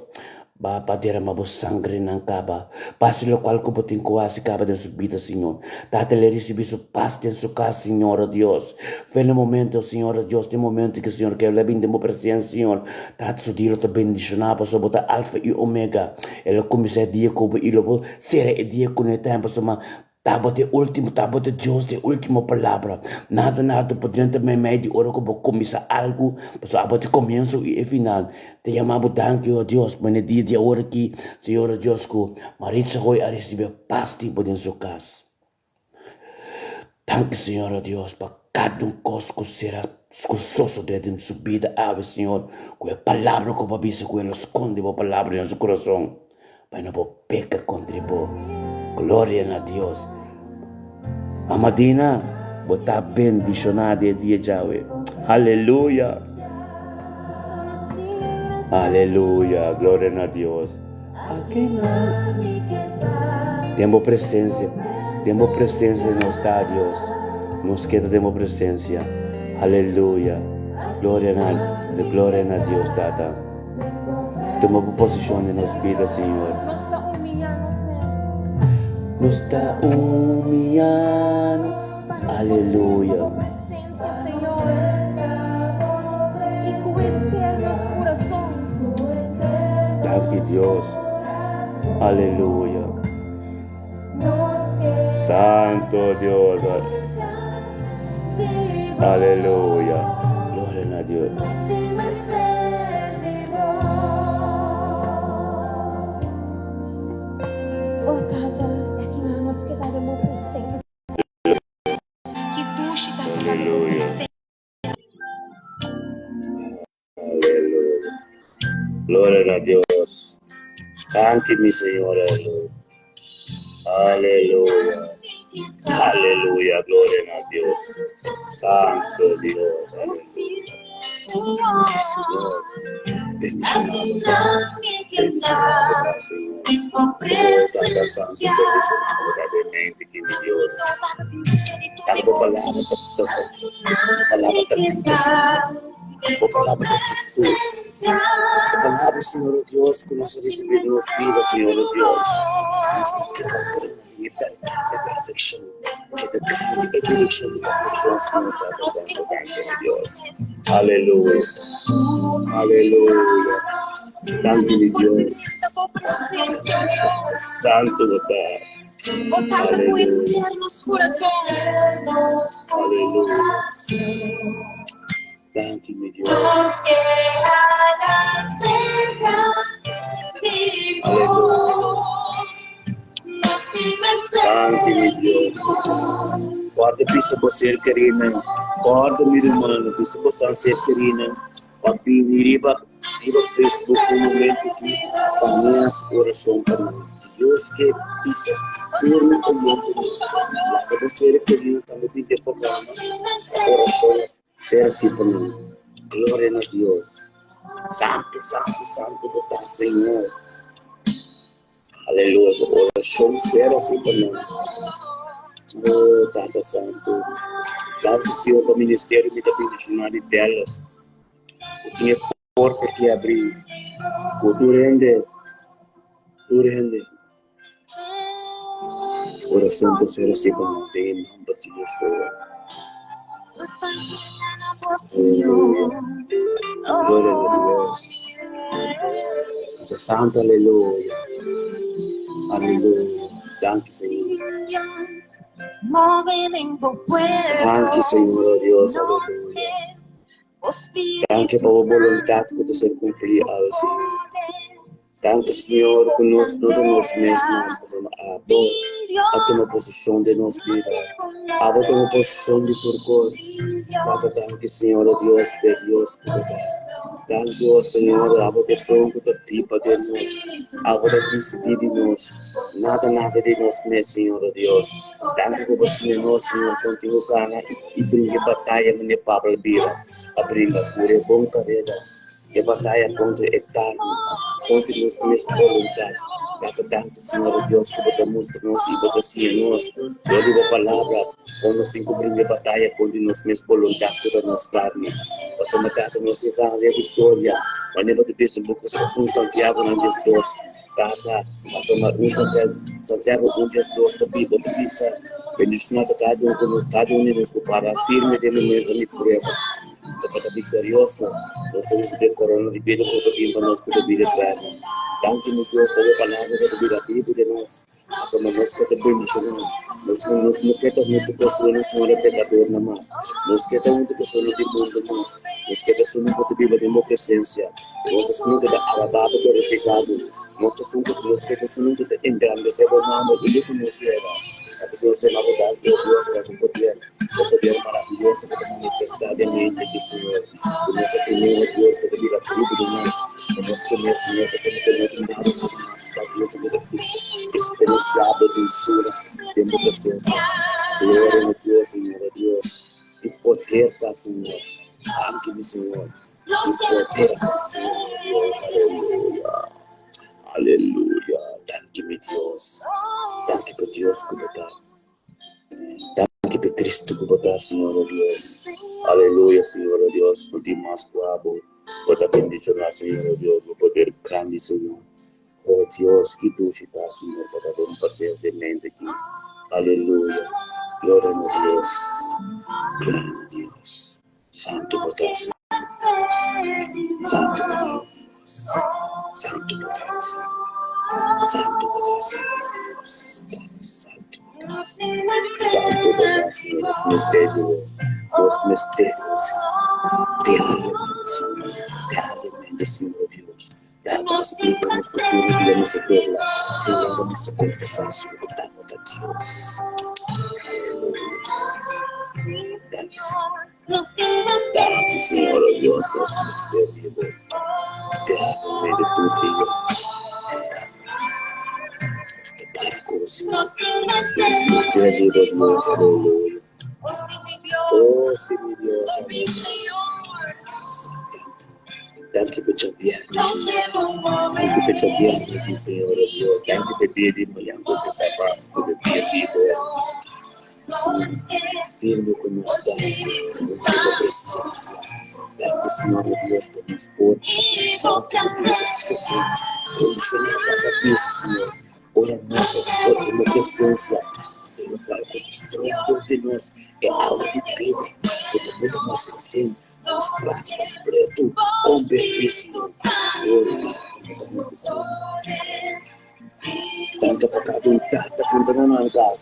Ba pa derama bo sangre nan kaba. Pasi lokual ku bo tin ku hasi kaba den su bida, Señor. Tata le risibi su pas den su kas, Señor, oh Dios. Fe na momento, Señor, oh Dios, den momento ku Señor ke la bin den bo presensia, Señor. Tata su dia lo ta bendishoná pasobra bo ta Alfa i Omega. E lo kuminsá e dia ku bo i lo bo sera e dia ku no e tempu, pasobra. Ta bo ta e ultimo, ta bo ta Dios di e ultimo palabra. Nada, nada por drenta meimei di ora ku bo kuminsá algu, pasobra abo ta e komienso i e final. Ta yama bo danki, o Dios, pa e dia di awor aki, Señor o Dios, ku Maritza Hoy a risibí e pas di bo den su kas. Danki, Señor o Dios, pa kada un kos ku sera, ku sosodé den su bida awe, Señor, ku e palabra ku bo a bisa ku el a skonde bo palabra den su kurason. Pa no por peka kontra bo. Gloria na Dios. Mama Dina, bo ta bendishoná di e dia djawe. Aleluya. Aleluya. Gloria na Dios. Den bo presensia, den bo presensia nos ta, Dios. Nos keda den bo presensia. Aleluya. Gloria na, gloria na Dios, Tata. Tuma bo posishon den nos bida, Señor. Nos ta humiyá nos mes. Nos ta humiyá nos. Pa nos por Aleluya. bini pa bo presensia, Señor, i ku henter nos kurason. Danki, Dios. Aleluya. Santo Dios. Aleluya. Gloria na Dios. Oh Tata, aki nan nos keda den bo presensia. Ki dushi ta pa ta den bo Aleluya. presensia. Aleluya. Gloria na Dios. Danki mi Señor. Aleluya. Aleluya. Aleluya. Gloria na Dios. Santo Dios. Aleluya. Sí, Señor. Bendicionado ta. Bendicionado ta, Señor. Oh, Tata Santo, bendicionado ta den mente ki mi Dios. Tata, bo palabra ta, ta, ta, bo palabra ta bida, Señor. Bo palabra ta Jesús. Bo palabra, Señor oh Dios, ku nos a risibí den nos bida, Señor oh Dios. Nos no keda grandi e perfekshon, keda grandi e direkshon di perfekshon, Señor Tata Santo, danki mi Dios. Aleluya. Aleluya. Danki mi Dios. Santo bo ta. Aleluya. Aleluya. Danki mi Dios. Aleluya. Danki mi Dios. Guarda bisa bo ser querido. Guarda mi hermano, bisa bo san ser querido. Pa bini riba riba Facebook un momento ki pa mi hasi oracion pa nan. Dios ke bisa tur mi oyente laga bo ser querido tambe bin den programa pa oracion. Ser así pa nan. Gloria na Dios. Santo, santo, santo bo ta, Señor. Aleluya. Bo oracion ser así pa nan. Oh, Tata Santo. Danki, Señor, pa ministerio mi ta bendiciona di Dallas. Ku tin e porta ki abri. Ku tur hende, tur hende. Oracion por ser así pa nan den e nomber di Yeshua. Aleluya. Gloria a Dios. Nuestro Santo, aleluya. Aleluya. Danki, Señor. Danki, Señor, oh Dios, aleluya. Danki pa bo boluntad ku ta ser cumplí awe, Señor. Danki, Señor, ku nos no ta nos mes mas, pasobra Abo a tuma posishon den nos bida. Abo a tuma posishon di tur kos. Tata, danki, Señor, o Dios, p'e Dios ku bo ta. Danki, o Señor, Abo ta esun ku ta biba den nos. Abo ta disidí di nos. Nada, nada di nos mes, Señor, o Dios. Danki ku bo siña nos, Señor, kon tin ku gana i bringa e bataya manera Pablo a bira, a bringa, kuri e bon kareda. E bataya kontra e karni, kontra nos mes boluntat. Tata, danki, Señor o Dios, ku bo ta mustra nos i bo ta siña nos dor di bo Palabra kon nos tin ku bringa e bataya kontra nos mes boluntat ku ta nos karni. Pasobra, Tata, nos ke gana e viktoria, manera bo ta bisa den buki un Santiago nan 12, Tata, pasobra un Santiago un 12 ta bo ta bisa, Bendishoná ta kada un ku kada un di nos ku para firme den momentonan di prueba. Ta pa ta viktorioso, nos ta risibí e korona di bida ku bo ta bin pa nos ku ta bida eterno. Danki, mi Dios, pa bo palabra ku ta bira bibu den nos. Pasobra nos ke ta bendishoná. Nos no nos no ke ta huntu ku esunnan sino e pekadornan mas. Nos ke ta huntu ku esunnan di mundu mas. Nos ke ta esunnan ku ta biba den bo presensia. Nos ta esunnan ku ta alabá bo, glorifiká bo. Nos ta esun ku nos ke ta esunnan ku ta engrandesé bo nòmber unda ku nos yega. Ta p'esei nos yama bo danki, o Dios, pa bo poder, bo poder maraviyoso ku ta manifestá den mente di Señor. Ku nos a tene, o Dios, ku ta bira bibu den nos. Ku nos tene, Señor, pasobra ku no tin nada mas pa Dios ku ta eksperensiá bo dulsura den bo presensia. Gloria na Dios, Señor, o Dios, di poder ta, Señor. Danki, mi Señor. Di poder ta, Señor, o Dios. Aleluya. Aleluya. Danki, mi Dios. Danki pa Dios ku bo ta. Danki pa Cristo ku bo ta, Señor, o Dios. Aleluya, Señor, o Dios. No tin mas ku abo. Bo ta bendishoná, Señor, o Dios. Bo poder grandi, Señor. O Dios, ki dushi ta, Señor, pa ta den presencia mente aki. Aleluya. Gloria na Dios. Gloria na Dios. Santu bo ta, Señor. Santu bo ta, Dios. Santu bo ta, Señor. Santu bo ta, Señor Dios. Tata santu bo ta. Santu bo ta, Señor. Nos mester di bo. Nos mester di bo, Señor. Diariamente, Señor. Diariamente, Señor Dios. Tata ta splika nos ku tur dia nos a dobla i lenga mester konfesá su ku ta bo ta Dios. Aleluya. Danki Señor. Danki Señor, oh Dios, nos mester di bo diariamente tur dia. Tata, nos ta para ku bo Señor. Nos mester di bo Dios, aleluya. Oh, sí, mi Dios, aleluya. Danki pa djabièrnè aki. Danki pa djabièrnè aki, Señor oh Dios. Danki pa dia di mañan ku ta sabat, ku ta dia liber. Señor, firme ku nos ta den bo presensia. Danki, Señor oh Dios, pa nos por parti ku tur Señor. Bendishoná kada bes, Señor, ora nos ta den bo presensia. E lokual ku ta stroba dor di nos e awa di bida ku ta buta nos gezin. Nos quasi completo convertí, Señor. Ora Tata, bo ta hopi, Señor. Tanta pa cada un tata ku ta na nan cas,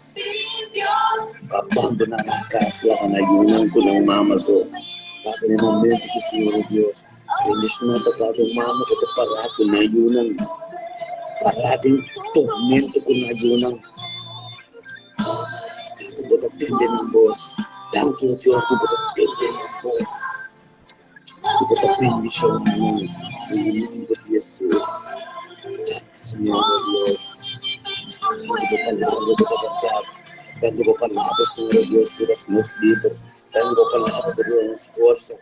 ku a bandoná nan cas, laga nan yunan ku nan mama so. Laga na e momento ku Señor o Dios bendiciona ta cada un mama ku ta pará ku nan yunan, pará den tormento ku nan yunan. Tata bo ta tende nan bos. Danki o Dios ku bo ta tende nan bos. Ku bo ta bendishona nan den e nomber di Jesus. Danki Señor o Dios. Danki bo palabra ku ta bèrdat. Danki bo palabra Señor o Dios ku ta hasi nos liber. Danki bo palabra ku ta duna nos forsa.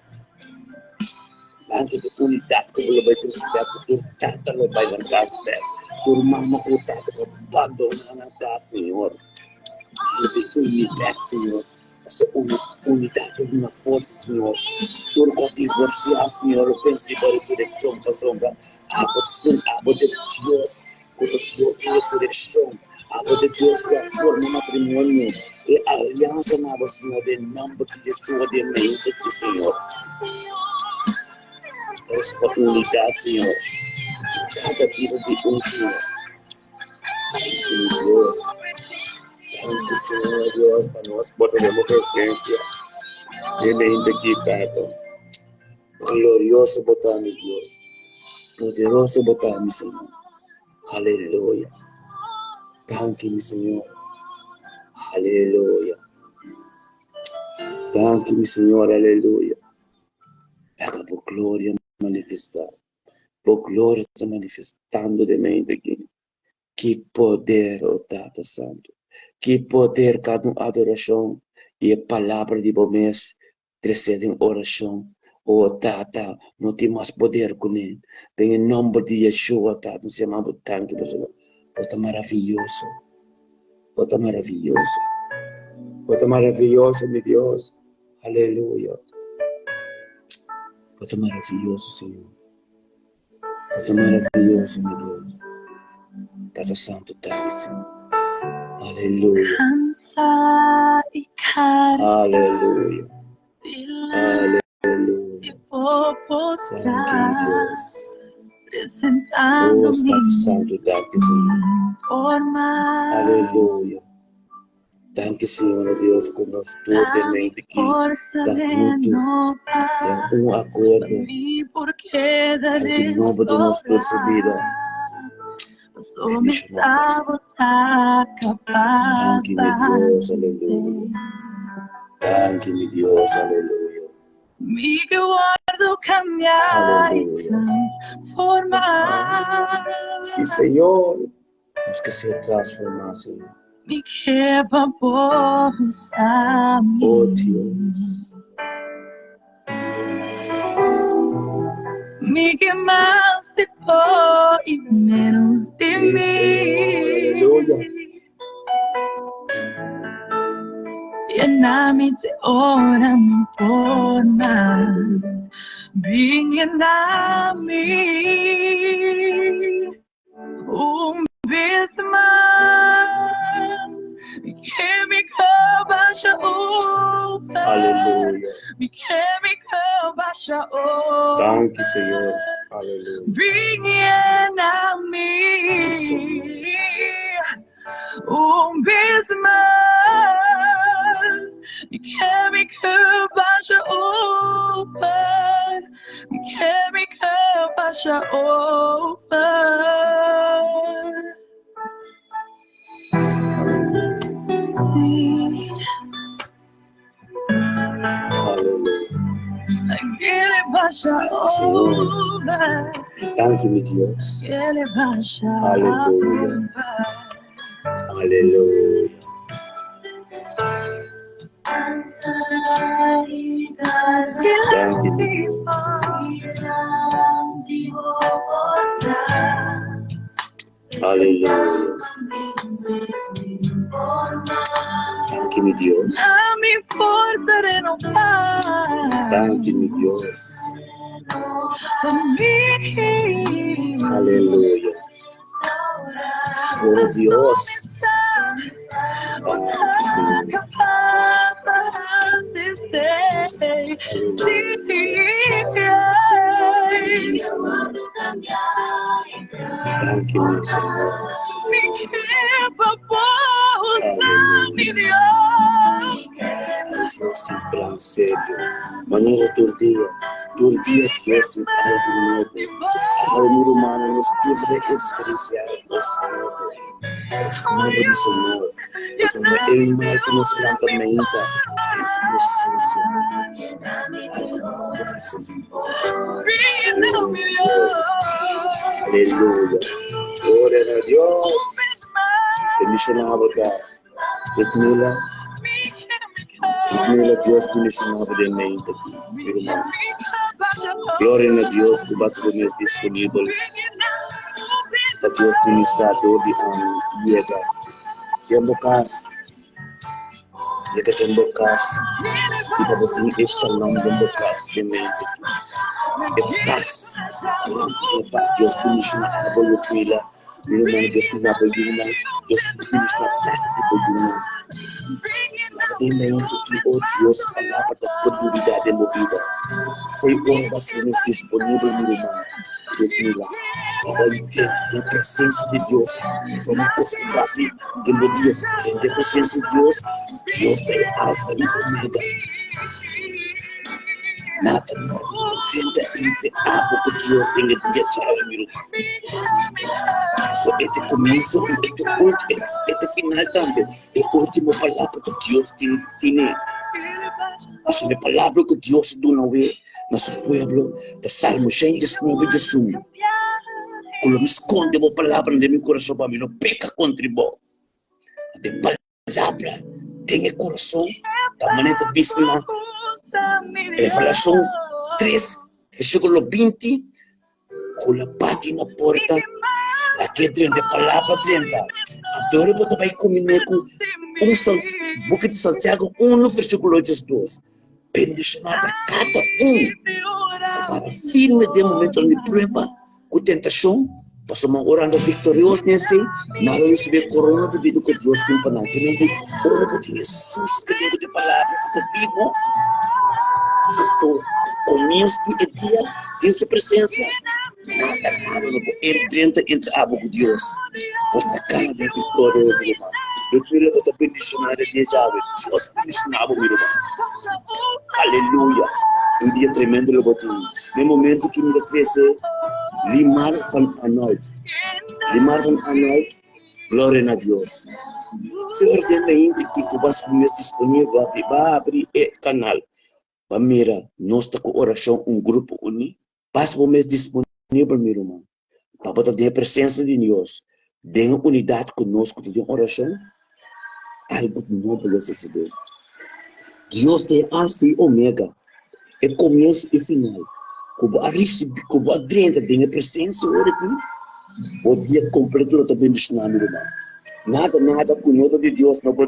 Danki pa unidat ku bo lo bai trese bèk, ku tur tata lo bai nan kas bèk, tur mama ku tata ku a bandoná nan kas, Señor. Lo bai uni bèk, Señor. Pasobra unidat ta duna forsa, Señor. Tur ku a divorsiá, Señor, lo pensa riba resurekshon, pasobra abo ta sin abo ta Dios ku ta Dios di resurekshon, abo ta Dios ku a forma matrimonio i aliansa na abo, Señor, den nòmber di Yeshua di e mente aki, Señor. Ta resa pa unidat, Señor, kada bida di un, Señor. Danki, mi Dios. Danki, Señor Dios, pa nos por ta den bo presensia den mente aki, Tata. Glorioso bo ta, mi Dios. Poderoso bo ta, mi Señor. Aleluya. Danki, mi Señor. Aleluya. Danki, mi Señor. Aleluya. Laga bo gloria manifestá. Bo gloria ta manifestando den mente aki. Ki poder, o Tata Santu. Ki poder kada un adorashon i e palabra di bo mes Trese den orashon. O Tata, no tin mas poder ku ne. Den e nomber di Yeshua, Tata, nos yama bo danki pasobra bo ta maraviyoso. Bo ta maraviyoso. Bo ta maraviyoso, mi Dios. Aleluya. Bo ta maraviyoso, Señor. Bo ta maraviyoso, mi Dios. Tata Santu, danki, Señor. Aleluya. Aleluya. Aleluya. Danki, mi Dios. Oh, Tata Santu, danki Señor. Aleluya. Danki Señor oh Dios ku nos tur den mente aki ta huntu den un akuerdo. Algu nobo den nos tur su bida. Bendiciona Señor. Danki mi Dios, aleluya. Danki mi Dios, aleluya. Aleluya. Sí, Señor. Nos ke ser transformá, Señor. Oh Dios. Sí, Señor. Aleluya. Aleluya. Danki, Señor. Aleluya. Sí, Señor. Aleluya. Señor. Danki, mi Dios. Aleluya. Aleluya. Danki, mi Dios. Aleluya. Danki, mi Dios. Danki, mi Dios. Aleluya. Oh Dios. Danki, Señor. Aleluya. Danki, mi Señor. Danki, mi Señor. Aleluya. Dios tin plan serio. Manera tur dia, tur dia Dios tin algu nobo. Awe mi rumannan nos tur ta bay experiencia cos nobo. Cos nobo di Señor. Pasobra e mal cu nos lanta mainta den su presencia. Algu nobo ta sucede. Oh Dios. Aleluya. Gloria na Dios. Bendiciona bo ta. Ludmila, Ludmila, Dios bendiciona bo den mente aki, mi ruman. Gloria na Dios cu basa bo mes disponibel pa Dios ministra dor di ami yega den bo cas, yega den bo cas y pa bo tin e shalom den bo cas den mente aki. E paz, lanta di e paz, Dios bendiciona abo Ludmila. Mi ruman, Dios ku bo yunan, Dios ku ministra tata di bo yunan. Laga den momento ki, oh Dios, palabra ta prioridad den bo bida. Fo'i ora bo a ser mes disponibel, mi ruman, Dios mira, pa bo drenta den presencia di Dios. Prome cos ku bo hasi den bo dia, drenta den presencia di Dios. Dios ta e Alfa i Omega. Nada nobo no ta drenta entre abo ku Dios den e dia djawe, mi ruman. So e ta komienso i e ta e ta final tambe. E ultimo palabra ku Dios tin tine. Pasobra e palabra ku Dios a duna awe na su pueblo ta Salmo 119 diesun, Ku lo mi skonde bo palabranan den mi kurason pa mi no peka kontra bo. E palabra den e kurason ta manera ta bisa na Revelashon 3 versíkulo 20 ku la bati na porta lag'é drenta, e palabra drenta. Anto ora bo ta bai kuminé ku un buki di Santiago 1 versíkulo 12, Bendishoná ta kada un ku para firme den momentonan di prueba ku tentashon, pasobra ora nan ta viktorios den esei, nan lo risibí e korona di bida ku Dios tin pa nan. Kimente ora bo tin Hesus ku den ku ta e Palabra ku ta bibu, anto komienso di e dia den su presensia. Nada, nada no por drenta entre abo ku Dios. Bo ta kana den viktoria, mi ruman. Yo mira bo ta bendishoná den dia djawe. Dios bendishoná bo, mi ruman. Aleluya. Un dia tremendo lo bo tin. Na e momento ki mi ta trese Limar van Arnold. Limar van Arnold, gloria na Dios. Señor den meinti ki ku bas mes disponibel, ba abri e kanal. Ba mira, nos ta ku orashon un grupo uní. Basta bo mes disponibel, mi ruman, pa bo ta den e presensia di Dios, den e unidat ku nos ku ta den orashon, algu nobo lo sosodé. Dios ta e Alfa i Omega, e komienso i final. Ku bo a risibí, ku bo a drenta den e presensia ora aki, bo dia kompleto lo ta bendishoná, mi ruman. Nada, nada ku no ta di Dios no por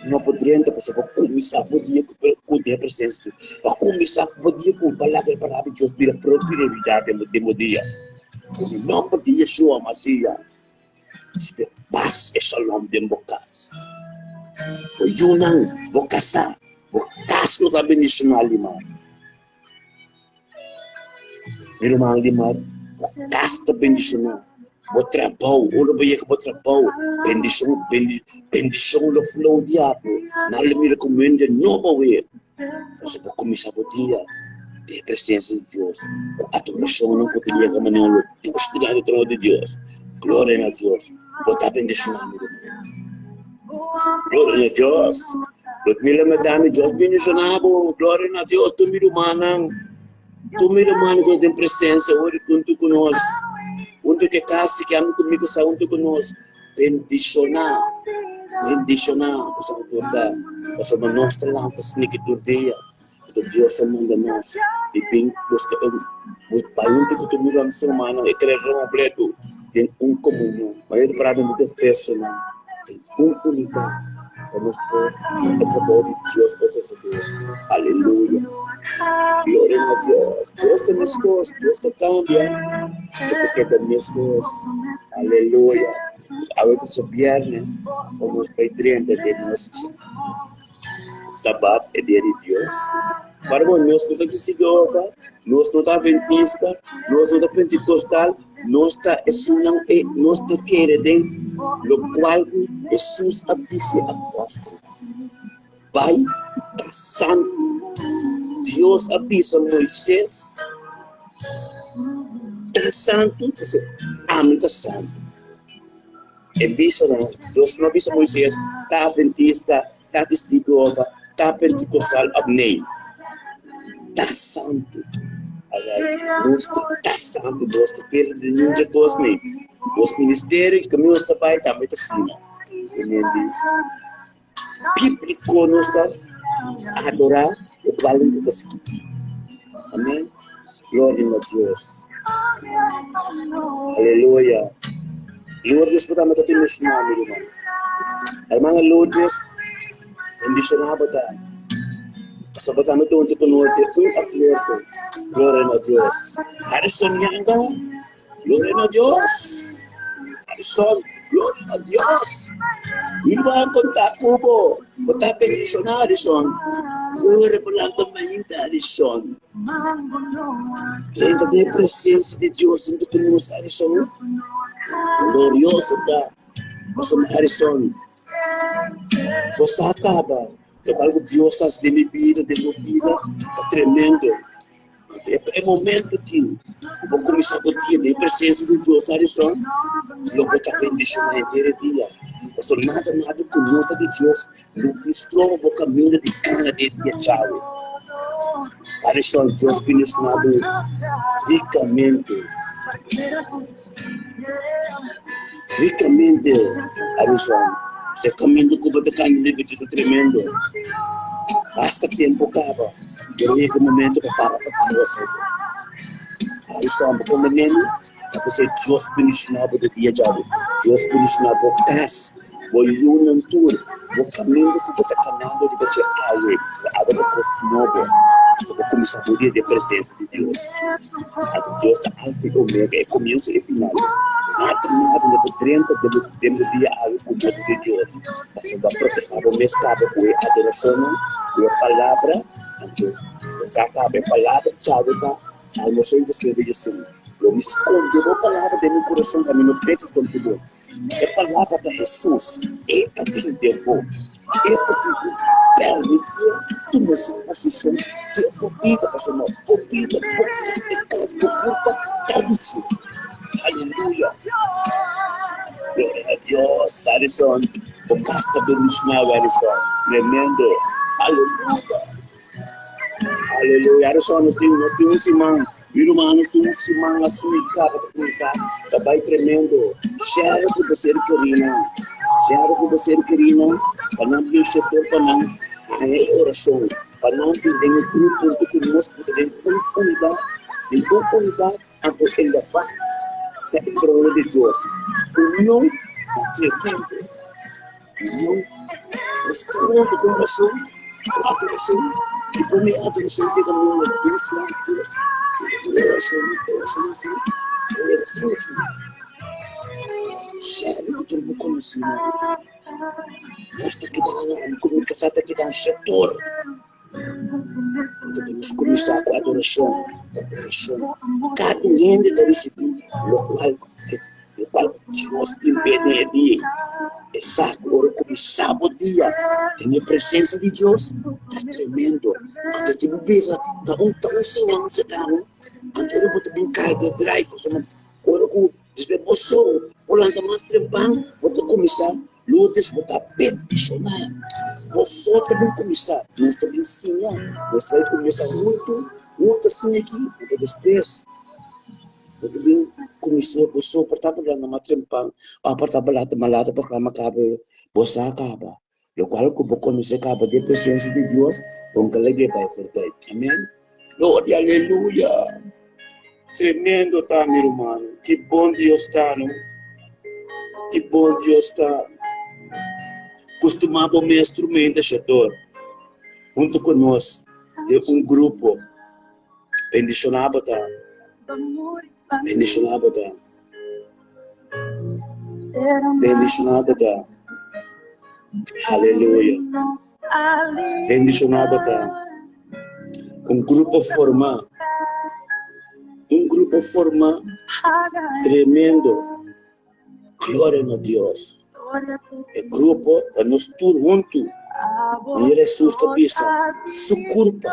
No por drenta pasobra bo kuminsá bo dia ku ku den presensia di Dios. Bo kuminsá bo dia ku palabra e palabra di Dios bira prioridad den bo den bo dia. Den e nomber di Yeshua Masiya, risibi pas e shalom den bo kas. Bo yunan, bo kasá, bo kas lo ta bendishoná limar. Mi ruman Limar, bo kas ta bendishoná, bo trabou, ora bo yega bo trabou, bendishon, bendishon lo flow di abo. Nan lo mira ku hende nobo awe. Pasobra bo kuminsá bo dia den e presensia di Dios, ku adorashonnan ku ta yega manera lo dushi dilanti di trono di Dios. Gloria na Dios! Bo ta bendishoná, mi ruman. Gloria na Dios! Ludmila Madame, Dios bendishoná bo. Gloria na Dios, tur mi rumannan. Tur mi rumannan ku ta den presensia ora huntu ku nos. Huntu ku e kas ki ami ku mi kasá huntu ku nos. Bendishoná, bendishoná pasobra tur ta, pasobra nos ta lanta sniki tur dia. Pasobra Dios a manda nos di bin buska e bai huntu ku tur mi rumannan, e kreashon kompleto den un komunion. Mayoria di parada no ta efesonan den un unidat pa nos por e trabou di Dios por sosodé. Aleluya! Gloria na Dios! Dios ta meskos, Dios ta kambia, e ta keda meskos. Aleluya! Awe ta djabièrnè pa nos bai drenta den nos Sabat e dia di Dios. Para bo, nos no ta testigo di Jehová, nos no ta adventista, nos no ta pentikostal, nos ta esunnan e nos ta kere den lokual ku Hesus a bisa e apòstelnan, Bai i ta santu. Dios a bisa Moises, Ta santu, pasobra ami ta santu. E bisa nan, Dios no a bisa Moises, ta adventista, ta testigo di Jehová, ta pentikostal òf nee. Ta santu. Alright, nos ta ta santu, nos ta kere di niun dje kos nee. Nos ministerio i kaminda nos ta bai tambe ta asina. Bíbliko nos ta adorá lokual ku ta skibí. Amèn. Gloria na Dios. Aleluya. Lourdes bo tambe ta bendishoná, mi ruman. Hermana Lourdes, bendishoná bo ta. Pasobra bo tambe ta huntu ku nos den un akuerdo. Gloria na Dios. Harrison Yanga. Gloria na Dios. Harrison, gloria na Dios. Mi ruman konta ku bo. Bo ta bendishoná, Harrison. Gloria bo lanta mainta, Harrison. Drenta den e presensia di Dios huntu ku nos, Harrison. Glorioso ta. Pasobra, Harrison, bo sa kaba lokual ku Dios hasi den mi bida, den bo bida, ta tremendo. E momento ki ku bo kuminsá bo dia den presensia di Dios, Harrison, lo bo ta bendishoná henter e dia. Pasobra nada nada ku no ta di Dios no por stroba bo kaminda di kana den e dia djawe. Harrison, Dios bendishoná bo rikamente. Rikamente, Harrison. E kaminda ku bo ta kana den e dia ta tremendo. Basta tempu kaba. Pero yega momento pa para pa Dios obo. Harrison, bo come neni, ta p'esei Dios bendiciona bo de dia djawe. Dios bendiciona bo cas, bo yunan tur, bo caminda cu bo ta canando riba dje awe. Ta awe ta cos nobo. So bo cuminsa bo dia den presencia di Dios. Anto Dios ta Alfa y Omega, e comienso y e final. Nada, nada no por drenta den bo, den bo dia awe cu no ta di Dios. Pasobra bo a protehá bo mes kaba ku e adorashonnan, ku e palabra, anto bo sa kaba e palabra djawe ta. Salmo 119 11, Lo mi skonde bo palabra den mi kurason pa mi no peka kontra bo. E palabra ta Hesus, e ta bin den bo. E ta bin ku permitié tuma su posishon den bo bida, pasobra bo bida, bo e kas, bo kurpa ta di dje. Aleluya! Gloria na Dios! Harrison, bo kas ta bendishoná, Harrison. Tremendo! Aleluya! Aleluya! Harrison, nos tin, nos tin un siman. Mi ruman, nos tin un siman asina i kaba ta kuminsá. Ta bai tremendo. Share ku bo ser kerinan. Share ku bo ser kerinan pa nan bin shetor pa nan haña e orashon. Pa nan bin den e grupo huntu ku nos ku ta den un unidat, den un unidat. Anto elevá ta e trono di Dios. Union ta tremendo. Union, nos tur huntu den orashon, den adorashon, di promé adorashon yega mundu Dios na Dios, i den orashon, orashon así, ta yega sinti. Shèri ku tur bo konosínan. Nos ta keda, ami ku mi kasá ta keda shetor. Anto pa nos kuminsá ku adorashon, ku orashon, kada un hende ta risibí lokual lokual Dios tin p'e den e dia. E sa ku ora kuminsá bo dia den e presensia di Dios ta tremendo. Anto tin bo bisa ta un ta un siñansa tambe. Anto ora bo ta bin kai den drive pasobra ora ku despues bo so bo lanta mas trempan bo ta kuminsá Lourdes bo ta bendishoná. Bo so ta bin kuminsá, nos ta bin siña. Nos ta bai kuminsá huntu, huntu asina aki, anto despues bo ta bin kuminsá bo so por ta hablando mas trempan òf por ta hablando mas lato programa kaba bo sa kaba. Lokual ku bo konosé kaba den presensia di Dios, bo nunka lag'é bai forbij. Amen. Gloria, aleluya. Tremendo ta mi ruman. Ki bon Dios ta no. Ki bon Dios ta. Kustumá bo mes tur menta shador huntu ku nos den un grupo. Bendishoná bo ta. Bendishoná bo ta. Bendishoná bo ta. Aleluya. Bendishoná bo ta. Un grupo formá. Un grupo formá tremendo. Gloria na Dios. E grupo ta nos tur huntu. Manera Hesus ta bisa, su kurpa.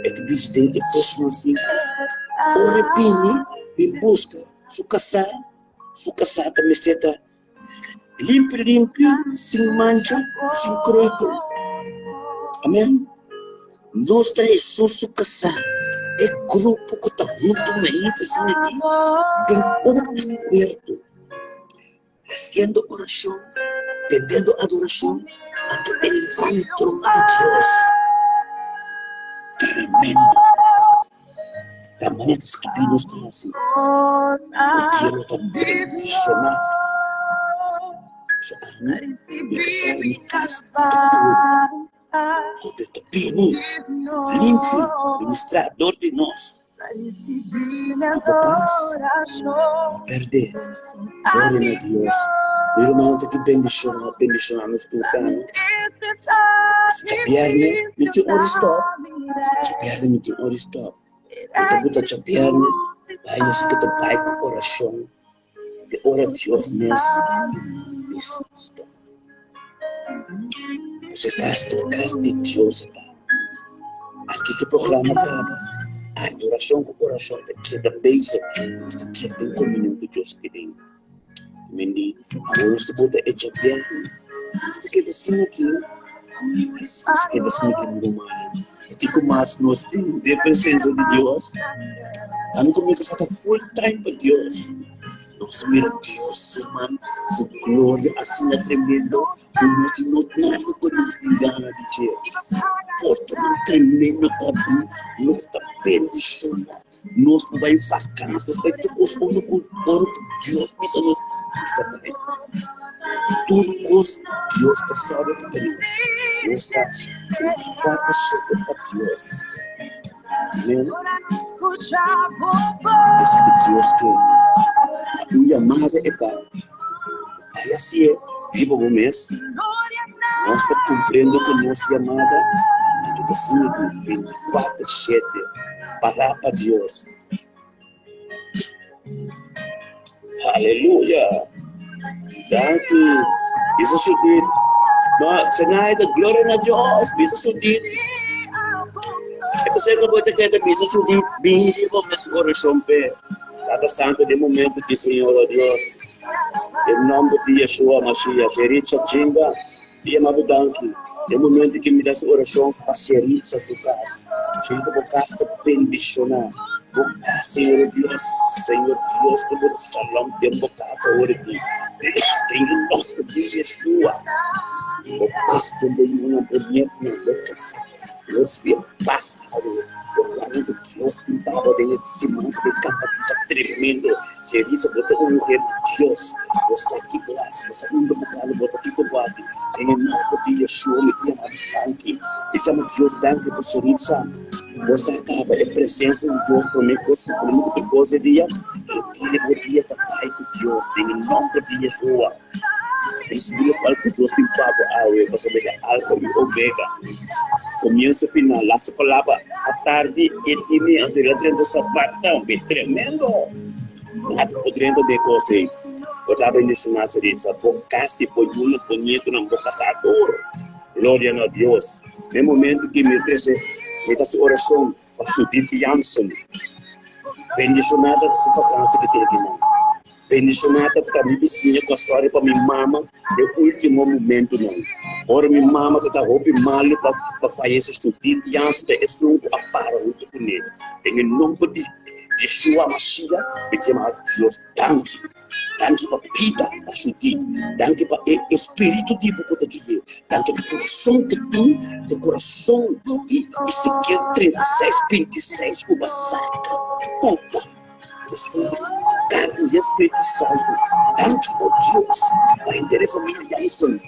E ta bisa den Efesionan 5. Ora e bini, bin buska su kasá, su kasá ta mester ta limpi limpi, sin mancha, sin kruikel. Amen. Nos ta Hesus su kasá, e grupo ku ta huntu mainta asina aki den un akuerdo, hasiendo orashon, tendendo adorashon, anto elevá e trono di Dios. Tremendo! Ta manera ta skibí nos ta hasi, porque lo ta bendishoná. So ami, mi kasá i mi kas ta puru. Porque ta bini limpi ministrá dor di nos. Abo pas, no perdé. Gloria na Dios. Mi rumannan ta ki bendishoná, bendishoná nos tur tambe. Djabièrnè mi tin ora di stòp. Djabièrnè mi tin ora di stòp. Mi ta buta djabièrnè bai nos ke ta bai ku orashon. Te ora Dios mes bisa stòp. Pues e kas ta kas di Dios e ta. Aki ke programa kaba, adorashon ku orashon ta keda bezig. Nos ta keda den komunion ku Dios aki den. Mendi, awor nos ta bota e djabièrnè, nos ta keda sin aki, nos ta keda sin aki mi rumannan. Kiko mas nos tin den presensia di Dios? Ami ku mi kasá ta full time pa Dios. Nos ta mira Dios su man, su gloria asina tremendo, ku no tin no nada ku nos tin gana di dje. Portanan tremendo ta abrí, nos ta bendishoná, nos por bai vakansi, nos bai tur kos ora ku ora ku Dios bisa nos, nos ta bai. Tur kos Dios ta sòru pa nos. Nos ta 24/7 pa Dios. Amen. Esaki Dios ke un yamada e ta. Bai hasié riba bo mes. Nos ta kumpliendo ku nos yamada, anto ta asina di 24/7. Apará pa Dios. Aleluya. Danki. Bisa Judith. No, Zenaida, gloria na Dios. Bisa Judith. Esta cerca bo te keda bisa Judith, bin riba mes oracion pe. Tata Santo, den momento di Señor, oh Dios. Den nomber di Yeshua Mashiach, Sheritza Jinga, te yama bo danki. Den momento ki mi ta hasi oracion pa Sheritza su cas. Sheritza bo cas ta bendiciona. Bo cas, Señor, oh Dios. Señor Dios, ku bo shalom den bo cas awor aki. Den e nomber di Yeshua. Bo pas den bo yunan, bo nietnan, bo casa. Nos bien pas awe, bo cuanan cu Dios tin pa bo den e siman cu bay caba aki ta tremendo. Jerisa, bo ta un muher di Dios, bo sa kico haci, bo sa unda bo cana, bo sa kico bo haci. Den e nomber di Yeshua mi ta yama bo danki. Mi ta yama Dios danki pa Jerisa. Bo sa caba e presencia di Dios prome cos cu prome cu tur cos e dia, e kere bo dia ta bay cu Dios den e nomber di Yeshua. Risibi lokual ku Dios tin pa bo awe, pasobra e ta Alfa i Omega, komienso i final. Laste palabra atardi e tini, anto el a drenta Sabat tambe. Tremendo! Laat bo drenta den e kos ei. Bo ta bendishoná Teresa, bo kasi, bo yunan, bo nietonan, bo kasá tur. Gloria na Dios! Na e momento ki mi trese, mi ta hasi orashon pa Judith Jansen. Bendishoná ta su vakansi ki tin akinan. Bendishoná ta ta mi bisiña ku a sòri pa mi mama den último momentunan. Ora mi mama ta ta hopi malu pa pa fayese Judith Jansen ta esun ku a para huntu kuné. Den e nomber di Yeshua Mashiach mi ta yama Dios danki. Danki pa bida pa Judith. Danki pa e espiritu di bo ku ta gui'é. Danki pa kurason ku tin, e kurason di Ezekiel 36, 26 ku bo a saka kota. Esun di karni di e Spiritu Santu. Danki, o Dios, pa henter e familia Jansen.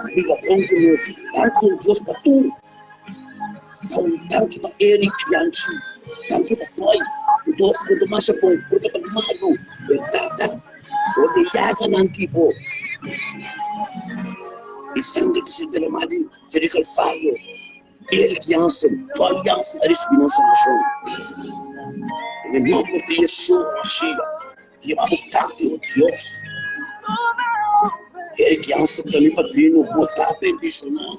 Ku biba bon ku nos. Danki, o Dios, pa tur. Danki pa Eric Jansen. Danki pa Toy. Ku Dios ku ta masha bon, ku ta malu. E tata, bo te yaganan ki bo. E sangre ku se derama di Fede Calvario. Eric Jansen, Toy Jansen a risibi nan salbashon. Den e nomber di Yeshua Mashiach, di abo tantu, o Dios. Eric Jansen ta mi padrino, bo ta bendishoná.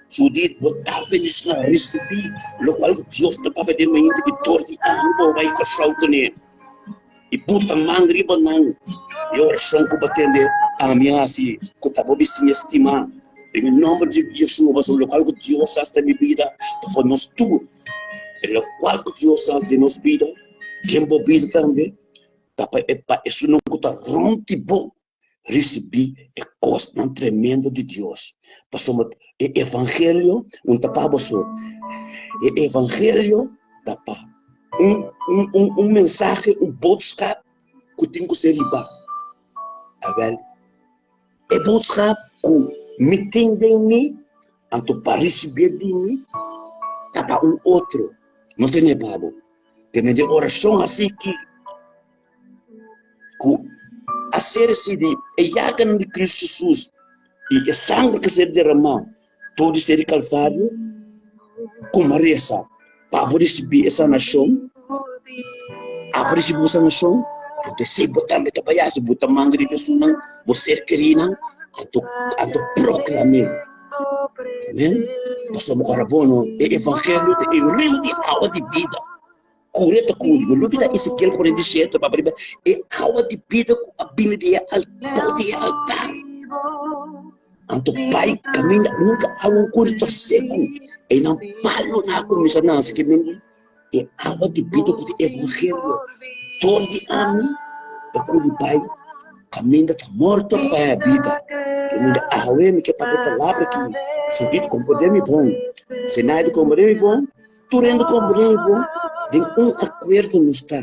Judith, bo ta bendishoná. Risibi lokual ku Dios ta papia den mainta di dor di ami bo bai Kòrsou kuné. I buta man riba nan. E orashon ku bo tende ami hasi ku ta bo bisiña stimá. Den e nòmber di Yeshua, pasobra lokual ku Dios hasi den mi bida ta pa nos tur. E lokual ku Dios hasi den nos bida, den bo bida tambe, ta pa e pa esunnan ku ta rònt di bo risibí e kosnan tremendo di Dios. Pasobra e evangelio no ta pa bo so. E evangelio ta pa un un un un mensahe, un boodschap ku tin ku ser riba. Awèl, e boodschap ku mi tin den mi, anto pa risibié di mi, ta pa un otro. No tene pa bo. Te mende orashon hasi ki ku a ser risibi e yaganan di Kristu Jesus i e sangre ku a ser deramá dor di ser di Kalvario, kuma resa pa bo risibí e sanashon, abo risibí bo sanashon, anto esei bo tambe ta bai hasi, bo ta manda riba esunnan bo ser kerinan, anto anto proklam'é. Amen. Pasobra bo kòrda bo no, e evangelio ta e riu di awa di bida. Kure ta kuri. Bo lubida Ezekiel 47 papia riba e awa di bida ku a bini di e bou di e altar. Anto bai kaminda nunka awa un kuri ta seku. Einan palo na kuminsá nase ke men di e awa di bida ku ta evangelio dor di ami ta kuri bai kaminda ta morto pa bai a bida. Ke men di awe mi ke papia palabra ki Judith komprende mi bon. Zenaida komprende mi bon. Tur hende komprende bo, den un akuerdo nos ta.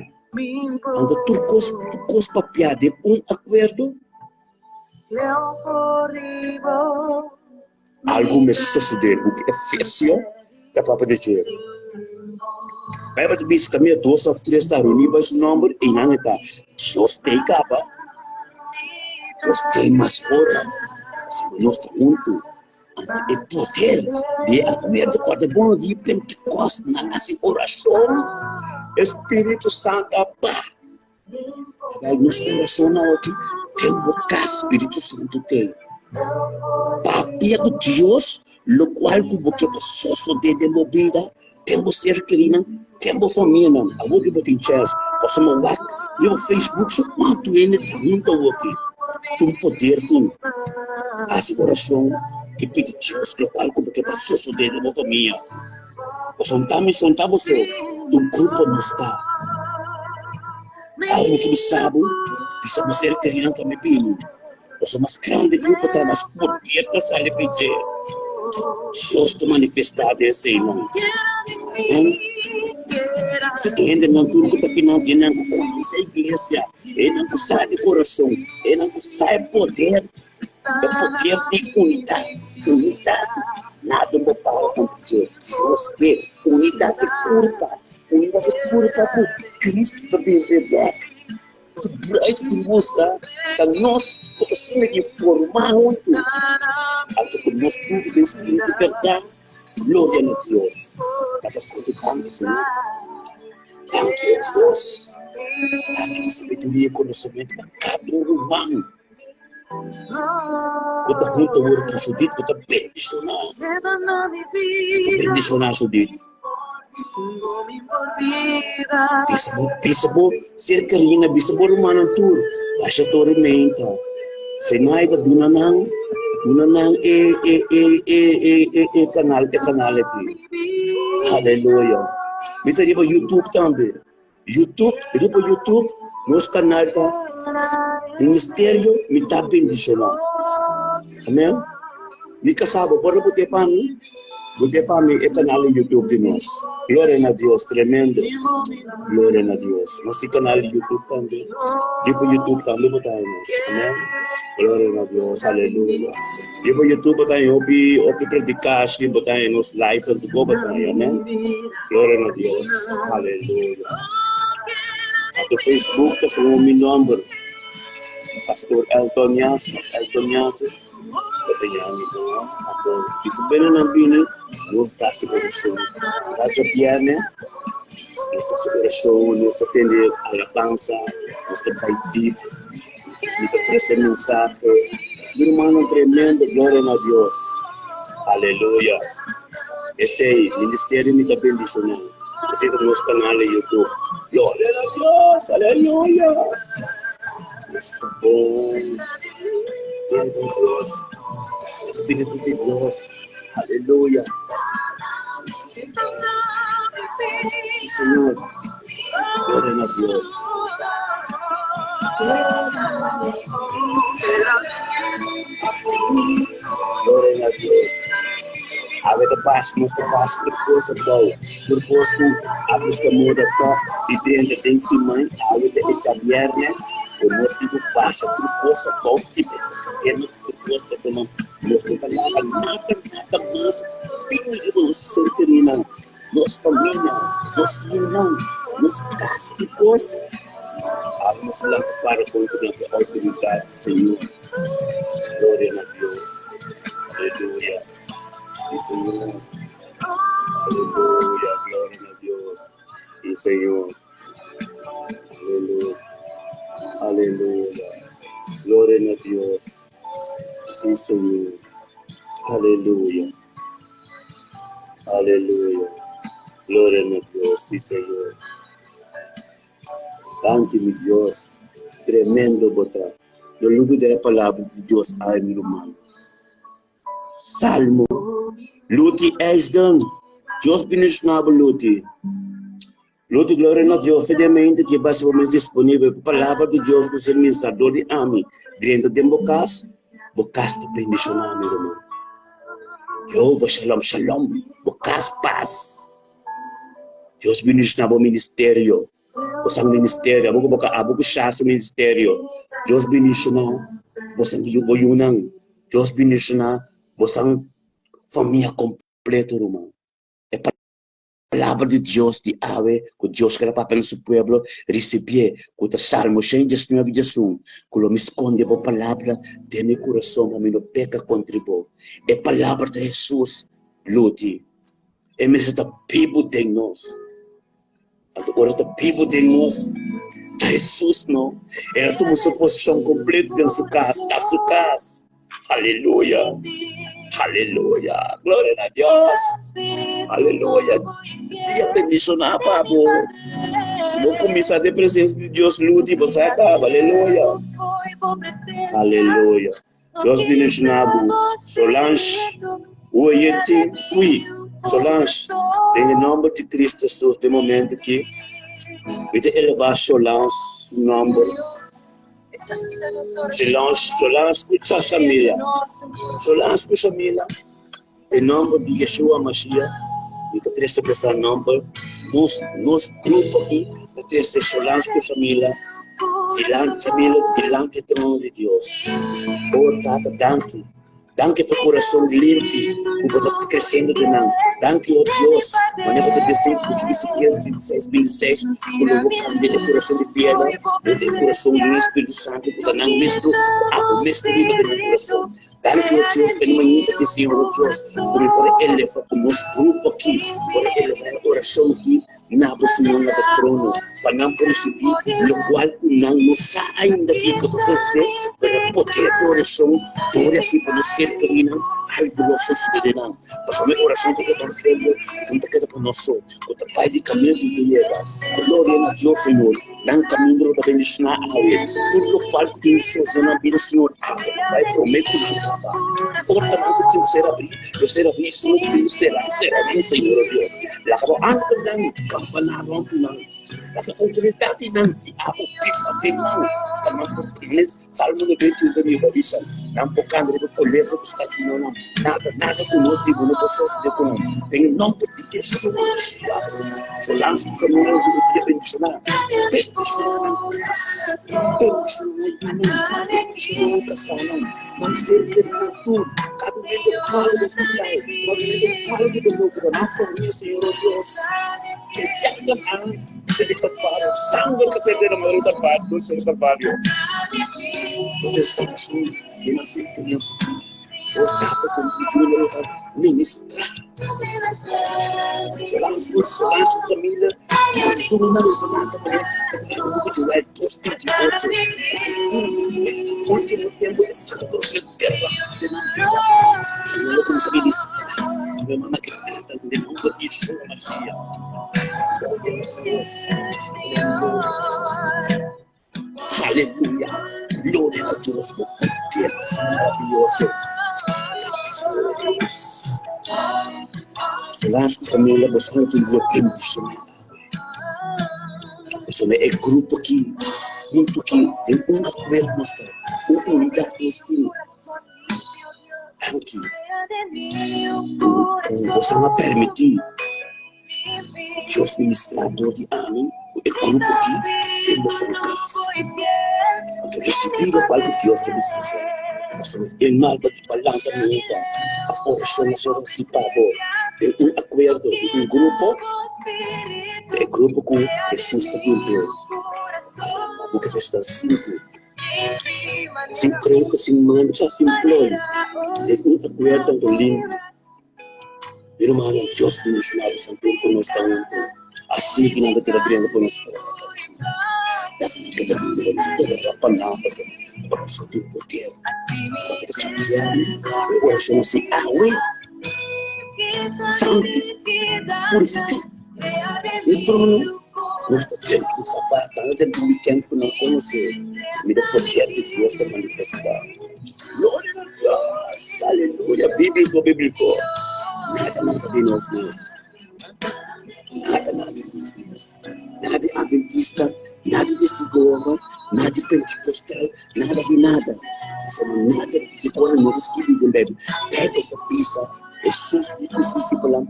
Anto tur kos, tur kos papiá den un akuerdo, algu mester sosodé. Buki Efesio ta papia di dje. Bijbel ta bisa kaminda dos òf tres ta reuní bai su nòmber, einan e ta. Dios t'ei kaba. Dios t'ei mas ora, pasobra nos ta huntu. Anto e poder di e akuerdo kòrda bon di Pentekòst nan hasi orashon, e Spiritu Santu a baha. Abel nos orashon awoki den bo kas Spiritu Santu t'ei. Papia ku Dios lokual ku bo ke pa sosodé den bo bida, den bo ser kerinan, den bo famianan. Awoki bo tin chèns pasobra bo wak riba Facebook so kuantu hende ta huntu awoki. Tin poder tin. Hasi orashon i pidi Dios lokual ku bo ke pa sosodé den bo famia. Pasobra ta mi son ta boso, un grupo nos ta. Ai mi ke bisa bo, bisa bo ser kerinan tambe bini. Pasobra mas grandi grupo ta, mas poder ta sali for dje. Dios ta manifestá den eseinan. Amén. Si hendenan tur ku ta kinan, hendenan ku konosé iglesia, hendenan ku sa di kurason, hendenan ku sa e poder. E poder di unidat, unidat, nada no para kontra dje. Dios ke unidat di kurpa, unidat di kurpa ku Kristu ta bini bek. Su bruid di buska ta nos ku ta siña di forma huntu, anto ku nos huntu den spiritu di bèrdat. Gloria na Dios. Tata Santu, danki Señor. Danki Dios. Danki pa sabiduria i konosementu pa kada un ruman. Ku ta hunta wor ku Judith, ku ta bendishoná, ku ta bendishoná Judith. Bisa bo, bisa bo ser kerina, bisa bo rumannan tur, basha tur e menta. Fenaida duna nan, duna nan e e e e e e e kanal, e kanal aki. Haleluya. Mi ta riba YouTube tambe. YouTube, riba YouTube nos kanal ta Ministerio Mi Ta Bendishoná. Amen. Mi kasá bo por bot'é pa mi? Bot'é pa mi e kanal di YouTube di nos. Gloria na Dios, tremendo. Gloria na Dios. Nos tin kanal di YouTube tambe. Riba YouTube tambe bo ta haña nos. Amen. Gloria na Dios, aleluya. Riba YouTube bo ta haña hopi, hopi predikashi, bo ta haña nos live en tuko bo ta haña. Amen. Gloria na Dios. Aleluya. Ato Facebook ta gewoon mi nomber. Pastor Elton Yas of Elton Yas. Bo ta yama mi gewoon. Ato bisa bene nan bini, nos hasi oracion. Raja bierne, nos hasi oracion, nos ta tende alabanza, nos ta bai deep. Mi ta trece mensahe. Mi rumannan tremendo, gloria na Dios. Aleluya. Esey, ministerio mi ta bendiciona. Esey ta nos canal di YouTube. Gloria na Dios, aleluya. Dios ta bon. Gloria na Dios. Espíritu di Dios. Aleluya. Sí, Señor. Gloria na Dios. Gloria na Dios. Awe ta bas, nos ta bas tur kos abou. Tur kos ku a buska moda tòg di drenta den siman, awe ta e djabièrnè, ku nos tin ku basha tur kos abou, kibra tur kaderno, tur kos, pasobra nos no ta laga nada, nada mas bini riba nos ser kerinan. Nos famia, nos yunan, nos kas i kos, Abo nos lanta para kontra na e outoridat di Señor. Gloria na Dios. Aleluya. Si, Señor. Aleluya. Gloria na Dios. Si, Señor. Aleluya. Aleluya. Gloria na Dios. Si, Señor. Aleluya. Aleluya. Gloria na Dios. Sí, Señor. Danki, mi Dios. Tremendo bo ta. No lubida e palabra di Dios, ay, mi ruman. Salmo. Luti Eisden. Dios bendiciona bo, Luti. Luti, gloria na Dios. Fidelmente que base bo mes disponibel pa palabra di Dios ku ser ministrador di ami. Drenta den bo kas, bo kas ta bendiciona, mi ruman. Jehovah shalom, shalom. Bo kas pas. Dios bendiciona bo ministerio. Bo san ministerio, abo ku bo ka abo ku sha su ministerio. Dios bendiciona bo san bo yunan. Dios bendiciona bo san famia completo, ruman. E palabra. palabra di Dios di awe ku Dios kere papia na su pueblo, risibié, ku ta Salmo shen diesnuebe diesun, ku lo mi skonde bo palabra den mi kurason pa mi no peka kontra bo. E palabra ta Hesus, Luti. E mester ta bibu den nos. Anto ora ta bibu den nos, ta Hesus no. El a tuma su posishon kompleto den su kas, ta su kas. Aleluya! Aleluya! Gloria na Dios! Aleluya! Dia bendishoná pa bo. Bo kuminsá den presensia di Dios luti, bo sa kaba. Aleluya! Aleluya! Dios bendishoná bo. Solange, Oyete Kui, Solange, den e nòmber di Cristo Jesus, den momento ki mi ta elevá Solange su nòmber. Solange, Solange ku Shamila, Solange ku Shamila, den nòmber di Yeshua Mashiach, mi ta trese boso nòmber, nos, nos grupo aki ta trese Solange ku Shamila dilanti, Shamila dilanti e trono di Dios. O Tata, danki. Danki pa kurason limpi ku bo ta kresiendo den nan. Danki, o Dios, manera bo ta bisa den buki di Ezekiel 36, 26, ku lo bo kambia e kurason di piedra mete e kurason di un Spiritu Santu ku ta nan mes ku abo mes ta biba den nan kurason. Danki, o Dios, pa e mainta aki, Señor, o Dios, ku mi por a eleva ku nos grupo aki, por a eleva e orashon aki Na bo Señor na bo trono, pa nan por risibí lokual ku nan no sa ainda kiko ta sosodé, pero e poder di orashon dor así pa nos ser kerinan, algu lo sosodé den nan. Pasobra e orashon ta evangelio ku no ta keda pa nos so, ku ta bai di kaminda tin ku yega. Gloria na Dios, Señor. Nan kaminda lo ta bendishoná awe. Tur lokual ku tin ku sosodé na nan bida, Señor, awe lo bai promé ku nan kaba. Portanan ku tin ku ser abrí, lo ser abrí, esun ku tin ku sera, sera nan, Señor, o Dios. Laga bo angelnan kampaná rònt di nan. Laga outoridatnan di abo biba den nan, pa nan por kane. Salmo 91 ta riba bisa, Nan por kanda riba kolebra ku skarpionnan. Nada, nada ku no dibo no por sosodé ku nan. Den e nòmber di Yeshua Mashiach, Solange ku Camila lo riba dia bendishoná. Bendishoná nan kas, bendishoná nan yunan, bendishoná nan kasánan. Nan ser kerinan tur, kada un hende malo di hospital, kada un hende malo di doló, pero nan famia, Señor, oh Dios, e yangan an ser di Calvario, sanger ku ser derramá di Calvario, ser di Calvario, lo den sanashon di nan ser kerinan su bida. Oh Tata, ku nan Junior lo ta ministrá. Solange, Solange Camila, nan yunan lo ta lanta manera ta bisa den buki Joel dos 28, ku e ultimo tempu e santo lo ser derramá den nan bida. I nan lo kuminsá ministrá riba e mama ku e tata den nomber di Yeshua Mashiach. Gloria na Dios. Aleluya. Aleluya! Gloria na Dios, bo poder ta maraviyoso. Danki Señor o Dios. Solange ku Camila, boso lo tin dia bendishoná awe. Pasobra e grupo aki, huntu aki, den un akuerdo nos ta, un unidat nos tin. Danki ku boso a permití Dios ministrá dor di ami ku e grupo aki den boso kas. Anto risibí lokual ku Dios ta bisa boso. Pasobra e malba di palanta nunka òf orashon a ser hasi pa bo den un akuerdo di un grupo, ta e grupo ku Hesus ta bin p'e. Bo ke festa sinku. Sin kroko, sin mancha, sin ploi, den un akuerdo anto limpi. Mi rumannan, Dios bendishoná boso tur ku nos ta huntu. Asina ki nan ta keda drenta pa nos ora pa nan. Laga nan keda drenta pa nos ora pa nan, pasobra orashon tin poder. Ora bo ta chapiami, e orashon a si awe, santu, purifiká. E trono, nos ta drenta un sabat, nan ta drenta un wikènt ku nan konosé. Mira poder di Dios ta manifestá. Gloria na Dios! Aleluya! Bíblico, bíblico. Nada, nada di nos mes. Nada, nada di nos mes. Nada di adventista, nada di testigo, nada di pentecostal, nada di nada. Pasobra nada di kua no ta skibi den Bijbel. Bijbel ta bisa, Hesus di ku su disipelnan,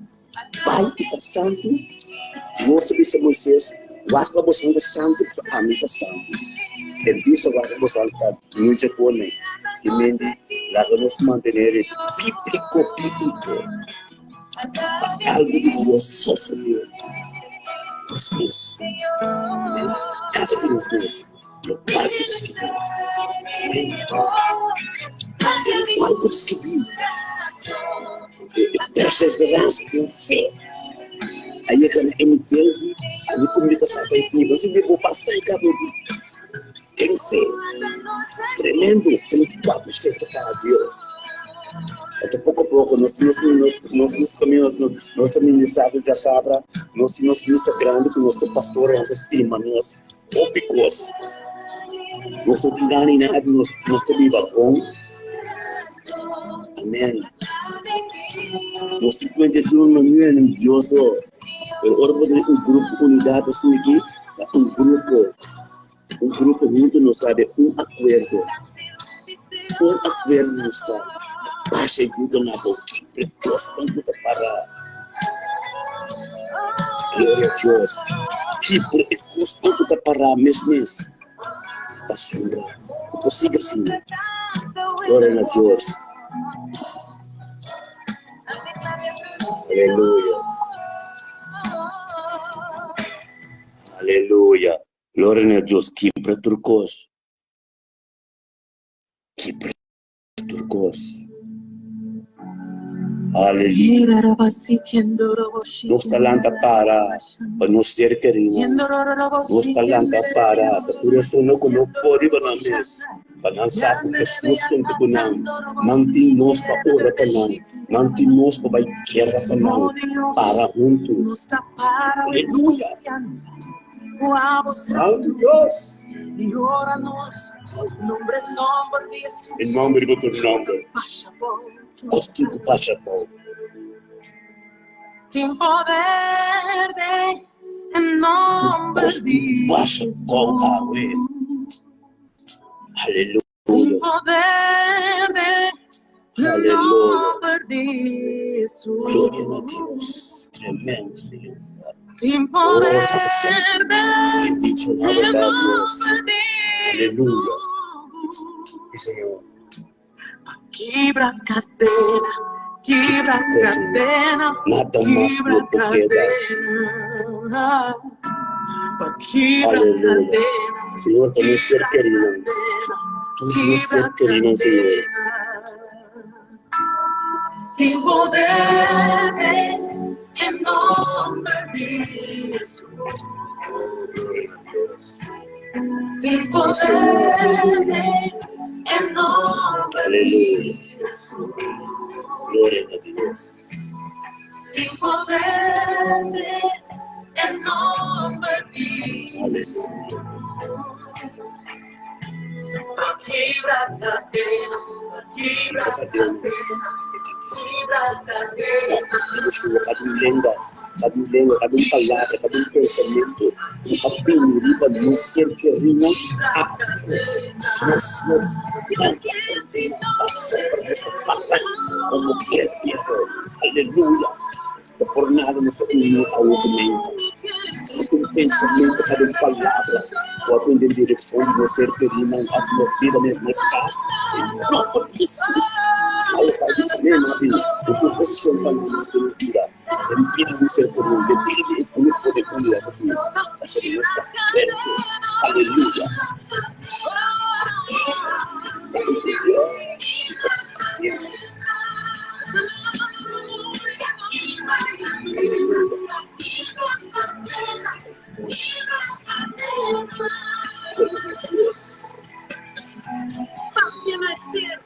Bai i ta santu. Dios a bisa Moises, Wak pa boso ta santu, pasobra ami ta santu. El bisa wak pa boso ta mucha pone. I mendi, laga nos mantener e bíbliko, bíbliko. Pa algu di Dios sosodé nos mes, amén, kada di nos mes, lokual ku ta skibí, amén, den lokual ku ta skibí, e perseveransia den fe a yega na e nivel di ami ku mi ta sa bai biba, si bo basta e kaba den fe tremendo 24/7 para Dios. Anto poko poko nos nos nos nos kaminda nos ta ministrá ku djasabra, nos tin nos misa grandi ku nos pastornan ta stima nos hopi kos. Nos no tin gana di nada, nos nos ta biba bon. Amen. Nos tin kuenta di un manera Dios so, pero ora bo tene un grupo unidat asina aki, ta un grupo. Un grupo huntu nos ta den un akuerdo. Un akuerdo nos ta. Basha yuda na bo kibra kosnan ku ta para. Gloria a Dios. Kibra e kosnan ku ta para mes mes. Pasobra bo por sigui asina. Gloria na Dios. Aleluya. Aleluya. Gloria na Dios kibra tur kos. Kibra tur kos. Aleluya. Nos ta lanta para pa nos ser kerinan. Nos ta lanta para pa tur esun ku no por riba nan mes. Pa nan sa ku Hesus konta ku nan. Nan tin nos pa ora pa nan. Nan tin nos pa bai guera pa nan. Para huntu. Aleluya. Santu Dios. E nomber riba tur nomber. Kos tin ku pasa bou. Kos tin ku pasa bou awe. Aleluya. Aleluya. Gloria na Dios. Tremendo, Señor. Oh, Santo Santo. Bendicionado ta Dios. Aleluya. Sí, Señor. Kibra cadena, kibra cadena, Nada mas kibra no por keda. cadena. Pa kibra Aleluya. cadena, Señor, ta nos ser kibra kerinan. cadena, Tur nos kibra ser kerinan, Señor. cadena. Sin poder en nombre de Jesús. Oh, gloria a Dios. Sin Sí, Señor. poder en nombre de Aleluya. Jesús. Gloria a Dios. Sin poder en nombre de Jesús. Aleluya. Quiebra cadena, quiebra Cadena. cadena, quiebra cadena. Yeshua, kada un lenga, kada un lenga, kada un palabra, kada un pensamentu ku a bini riba nos ser kerinan, a Dios no planta kontiná pasobra nos ta para komo guerrero. Aleluya! Ta por nada nos ta uni awo ku menta. Kada un pensamentu, kada un palabra ku a bini den direkshon di nos ser kerinan, òf nos bida mes, nos kas, den nòmber di Hesus, awo ta di tambe a bini ku oposishon pa nos den nos bida, den bida di nos ser kerinan, den bida di e grupo de unidad aki, pasobra nos ta fuerte. Aleluya! Santu Dios, Gloria a Dios. Paz viene a decir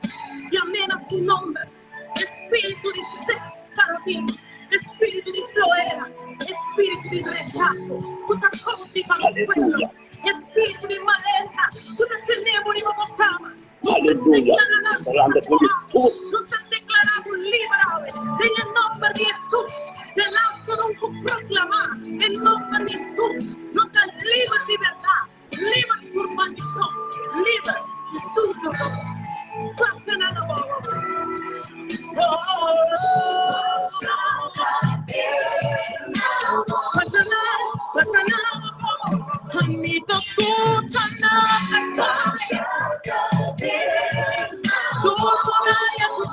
y amén a su nombre. Espíritu de sed, espíritu de flojera, espíritu de rechazo, tú te cautiva los pueblos, Aleluya. espíritu de maleza, tú te tenemos y vamos cama. Aleluya. Está hablando con todo. Tú te declaramos libre en el nombre de Jesús. Delante de un proclamar en nombre de Jesús. No estás libre de verdad, libre de tu maldición, libre de tu dolor. Pasen a la boca. Pasa nada, Amito, escucha nada. Tu muralla, tu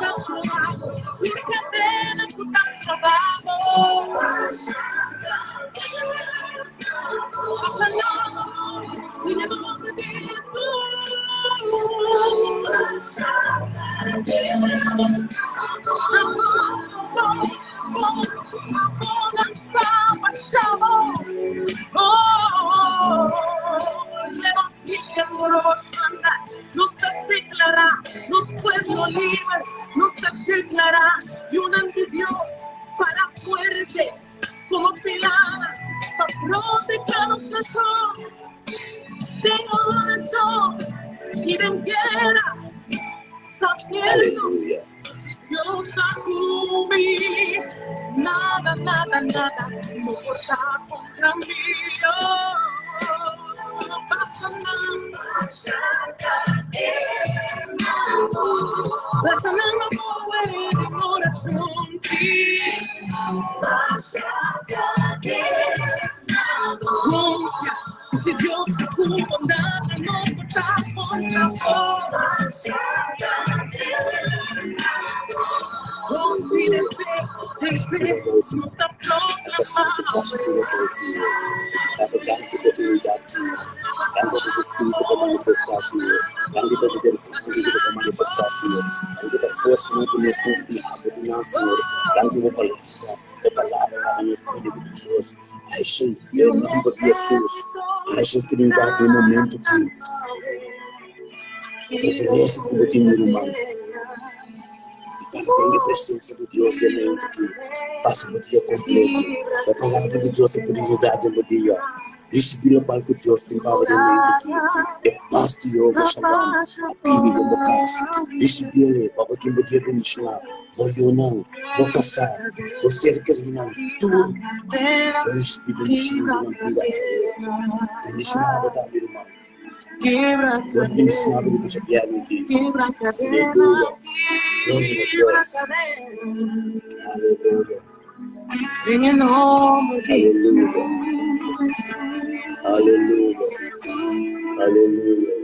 Nos ta deklará nos pueblo liber, nos ta deklará yunan di Dios para fuerte komo pilar pa proteká nos nashon den orashon i den guera, sabiendo Aleluya. si Dios ta ku mi, nada, nada, nada no por ta kontra mi. Oh, pasa nan, pasa nan no mover den orashon, sí. Confia, si Dios ta ku bo, nada no por ta kontra bo. Confia den fe, den fe, nos ta Tata Santu, proclamando. Pasa pura por Señor. Tata, danki pa humildad, Señor. Danki pa bo Spiritu pa manifestá, Señor. Danki pa poder grandi ku ta manifestá, Señor. Danki pa fuersanan ku nos no tin abo duna, Señor. Danki pa palabra, pa palabra laga nos bida ku Dios. Ai, den nomber di Hesus. Ai, Trinidad, den momento ki privilegio ku bo tin, mi ruman. Tata den e presencia di Dios den momento aki. Pasa bo dia completo. E palabra di Dios ta por yuda den bo dia. Ricibi locual cu Dios tin pa bo den momento aki. E paz di Jehovah Shalom a bini den bo cas. Ricibiele pa bo tin bo dia bendiciona. Bo yunan, bo casa, bo ser kerinan, tur lo ricibi bendicion den nan bida awe. Bendiciona bo tambe ruman. Dios bendiciona bo riba djabièrnè aki. Aleluya. Gloria na Dios. Aleluya. Aleluya. Aleluya. Aleluya.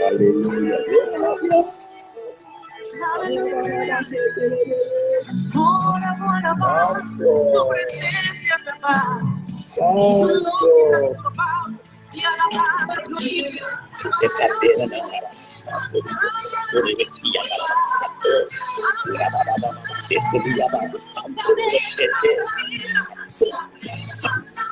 Aleluya. Gloria na Dios. Santo. Santo. De cadena na cara. Santo. Santo. Santo. Santo. Santo.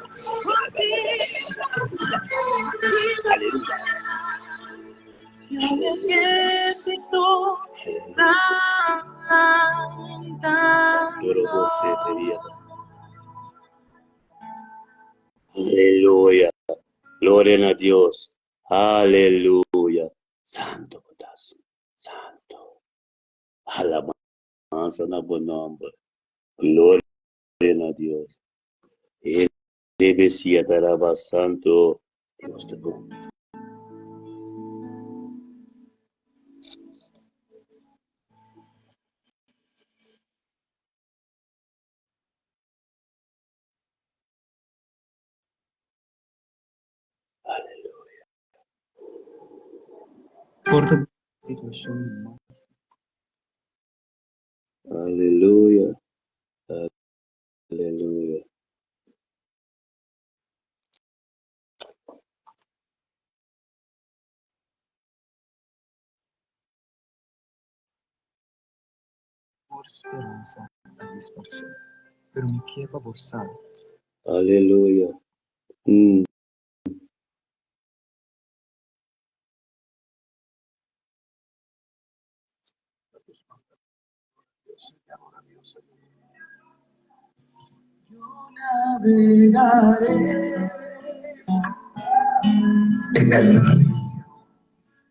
Aleluya. Aleluya. Gloria na Dios. Aleluya. Santo botas. Santo. Alabanza na bo nomber. Gloria na Dios. Erebesia taraba santo. Dios ta bon. Aleluya. Por ta situacion di mas. Aleluya. Aleluya. Tur speransa a disparsé. Pero mi ke pa bo sa. Aleluya. Mm. En el río.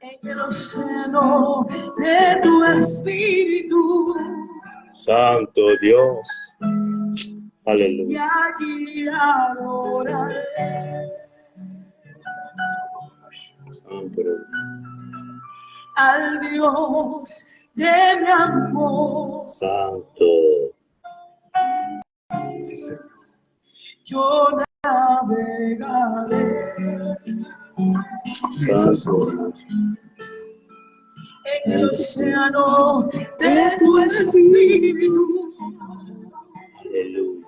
En el océano de tu espíritu. Santo Dios. Y Aleluya. allí adoraré. Santo. Al Dios de mi amor. Santo. Sí, Señor. Yo navegaré. Santo. Dios. En el Thank you, Señor. océano de tu espíritu. Aleluya.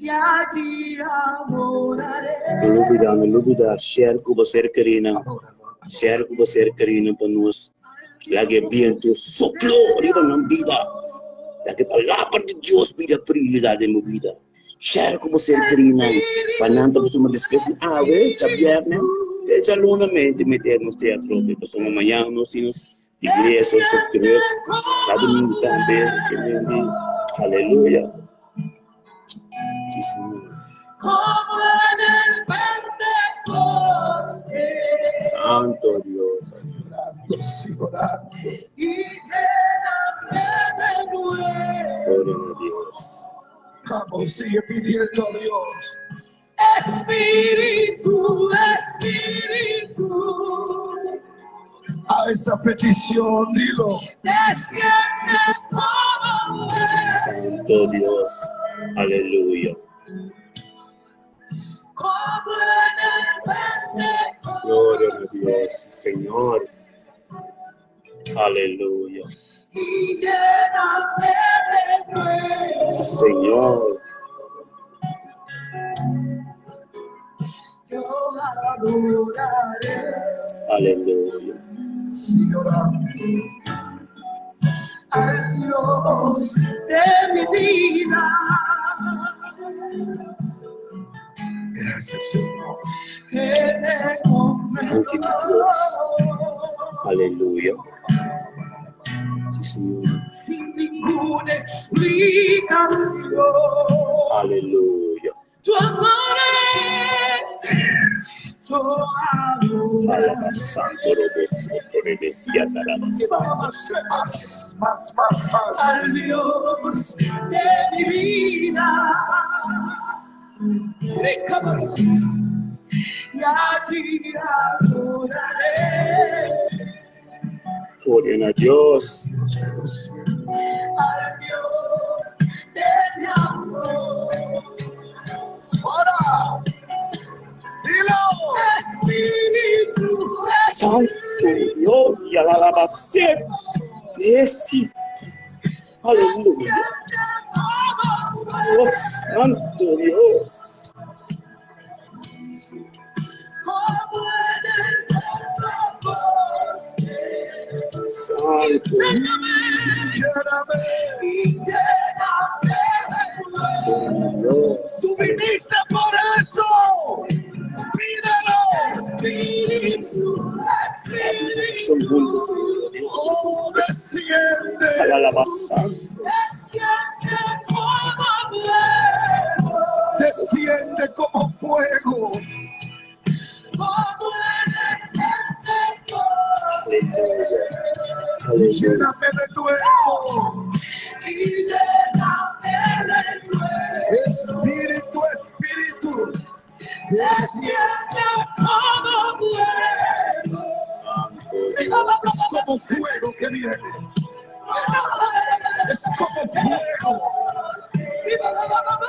Y allí adoraré. No lubidá, no lubidá, share ku bo ser kerínan. Share ku bo ser kerínan pa nos. Laga e bientu soplo riba nan bida. Laga e palabra di Dios bira prioridad den bo bida. Share ku bo ser kerínan pa nan ta kustumbrá despues di awe, djabièrnè, te djaluna mente mete nos teatro obe. Pasobra mañana nos tin nos iglesia, nos ta druk. Djadumingu tambe, ke men di aleluya. Sí, Señor. Como en el Pentecostés. Santo Dios. Sigue orando, sigue orando. Y lléname de nuevo. Gloria a Dios. Vamos, sigue pidiendo a Dios. Espíritu, Espíritu. A esa petición, dilo. Desciende como fuego. Santo Dios. Aleluya. Como en el Pentecostés. Gloria a Dios, Señor. Aleluya. Y lléname de nuevo. Señor. Yo adoraré. Aleluya. Sigue orando. Al Dios de mi vida. Gracias, Señor. Que me Thank you, Dios. Aleluya. Sí, Señor. Sin ninguna explicación. Aleluya. Yo adoraré. Yo adoraré. Alaba Santo Robo Soto Rebesia Tarabasa. Más, más, más, más. Al Dios de mi vida. Y allí adoraré. Gloria a Dios. Al Dios de mi amor. ¡Ora! ¡Dilo! Espíritu, Santo Dios. Y alabacé. Aleluya. Oh, Santo Dios. Como en el Pentecostés. Santo. Lléname Lléname. y lléname de nuevo. Dios. Tú viniste por eso. Pídelo. Espíritu, Son juntos, Espíritu, Señor Dios. Oh, desciende. Alaba Santo. desciende como fuego, Desciende como fuego. como en el Pentecostés. Aleluya. Aleluya. Lléname de nuevo. Y lléname de nuevo. Espíritu, Espíritu. Desciende. Desciende como fuego. Santo Dios. Es como fuego que viene. Es como fuego.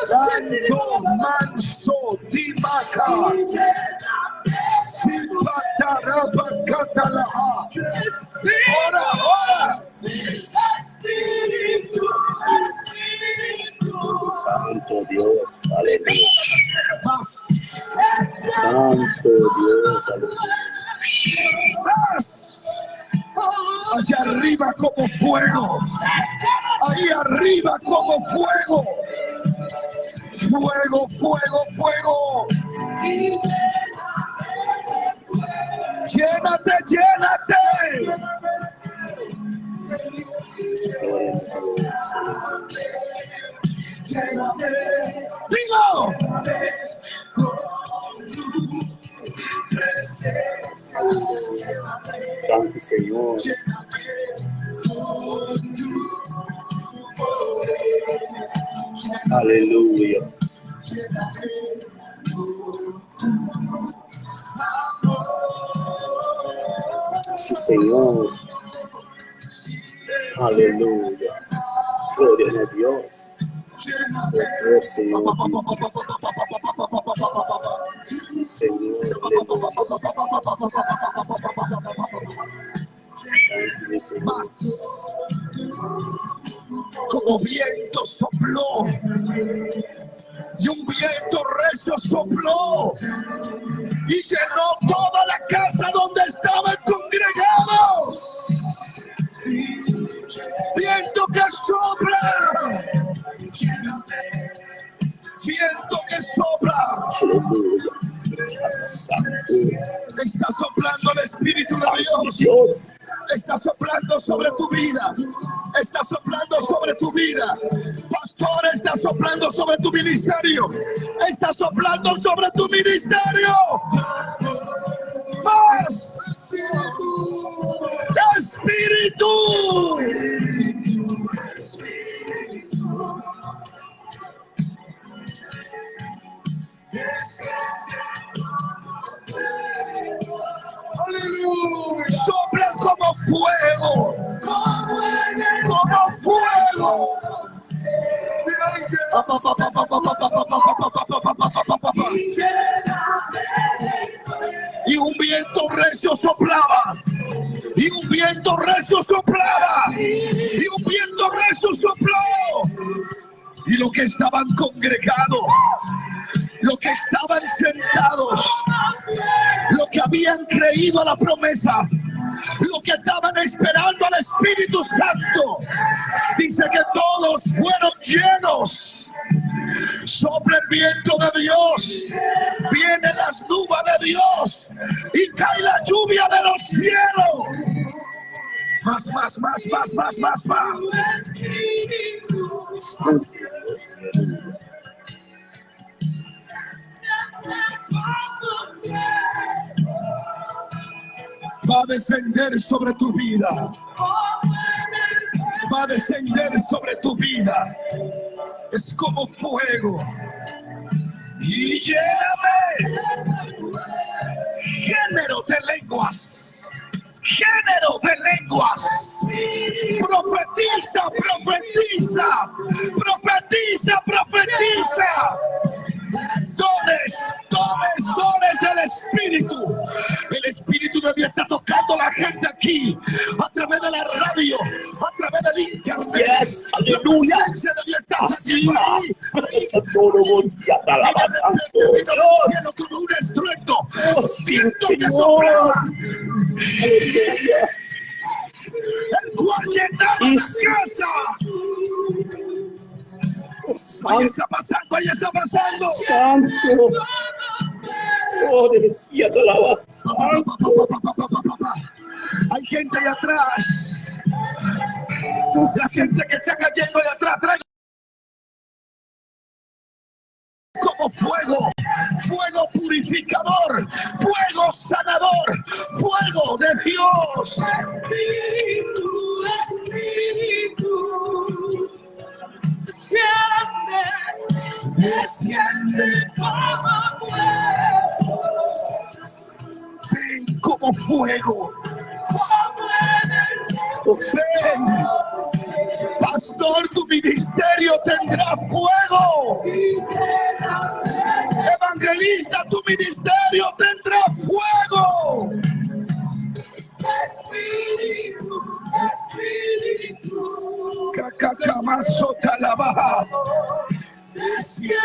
Dando manso dimaca. Sipatarabacatalaha. Ora, ora. Espíritu, Espíritu. Santo Dios. Aleluya. Más, Santo Dios. Aleluya. más. Allá arriba como fuego. Ahí arriba como fuego. Fuego, fuego, fuego. Llénate, llénate. Gloria a Dios. Aleluya. Dilo. Thank you, Señor. Aleluya. Sí, Señor. Aleluya. Gloria a Dios. Poder, Señor. Sí, Señor. Aleluya. tambe, Señor. Más. Como viento sopló. Y un viento recio sopló. Y llenó toda la casa donde estaban congregados. Viento que sopla. Viento que sopla. Aleluya. Tata Santo. Está soplando el Espíritu de Dios. Dios. Está soplando sobre tu vida. Está soplando sobre tu vida. Pastor, está soplando sobre tu ministerio. Está soplando sobre tu ministerio. Más. Espíritu. Aleluya. Sopla como fuego. Como fuego. Y un viento recio soplaba. Y un viento recio soplaba. Y un viento recio sopló. Y los que estaban congregados, los que estaban sentados, los que habían creído a la promesa, los que estaban esperando al Espíritu Santo, dice que todos fueron llenos. Sopla el viento de Dios, vienen las nubes de Dios y cae la lluvia de los cielos. Más, más, más, más, más, más, más. Santo Dios, aleluya. Va a descender sobre tu vida. Va a descender sobre tu vida. Es como fuego. Y lléname. Género de lenguas. Género de lenguas. Profetiza, profetiza. Profetiza, profetiza. Dones, dones, dones del Espíritu. El Espíritu de Dios está tocando a la gente aquí, a través de la radio, a través del internet. Yes, aleluya. La presencia de Dios está Así. saliendo ahí. Santo, y alaba, Santo Vino del Dios. cielo como un estruendo. Oh, sí, Viento que Señor. soplaba, Aleluya. el cual llenaba Y la sí. casa. Oh, Ahí Santo, está pasando, ahí está pasando. Santo. Oh, decía, te alaba, Santo. Hay gente ahí atrás. La gente que está cayendo ahí atrás, trae como fuego, fuego purificador, fuego sanador, fuego de Dios. Espíritu, Espíritu, desciende, desciende como fuego, Ven como fuego. como en el Ven, pastor, tu ministerio tendrá fuego. Evangelista, tu ministerio tendrá fuego. Espíritu, Espíritu, Cacacamazotalaba. desciende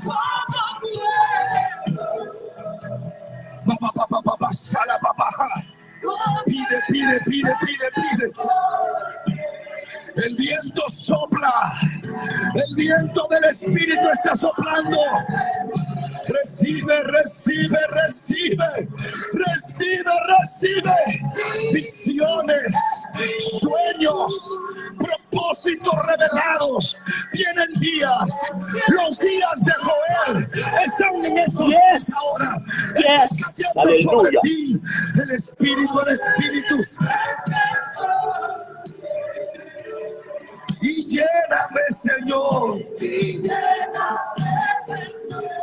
como fuego, Ba, ba, ba, ba, ba, ba, sala, ba, ba, ja. Pide, pide, pide, pide, pide. El viento sopla. El viento del Espíritu está soplando. Recibe, recibe, recibe. Recibe, recibe. Visiones, sueños, propósitos revelados. Vienen días. Los días de Joel están en estos Yes. días ahora. Yes. Está cayendo sobre Aleluya. ti El Espíritu, el Espíritu. Y lléname, Señor.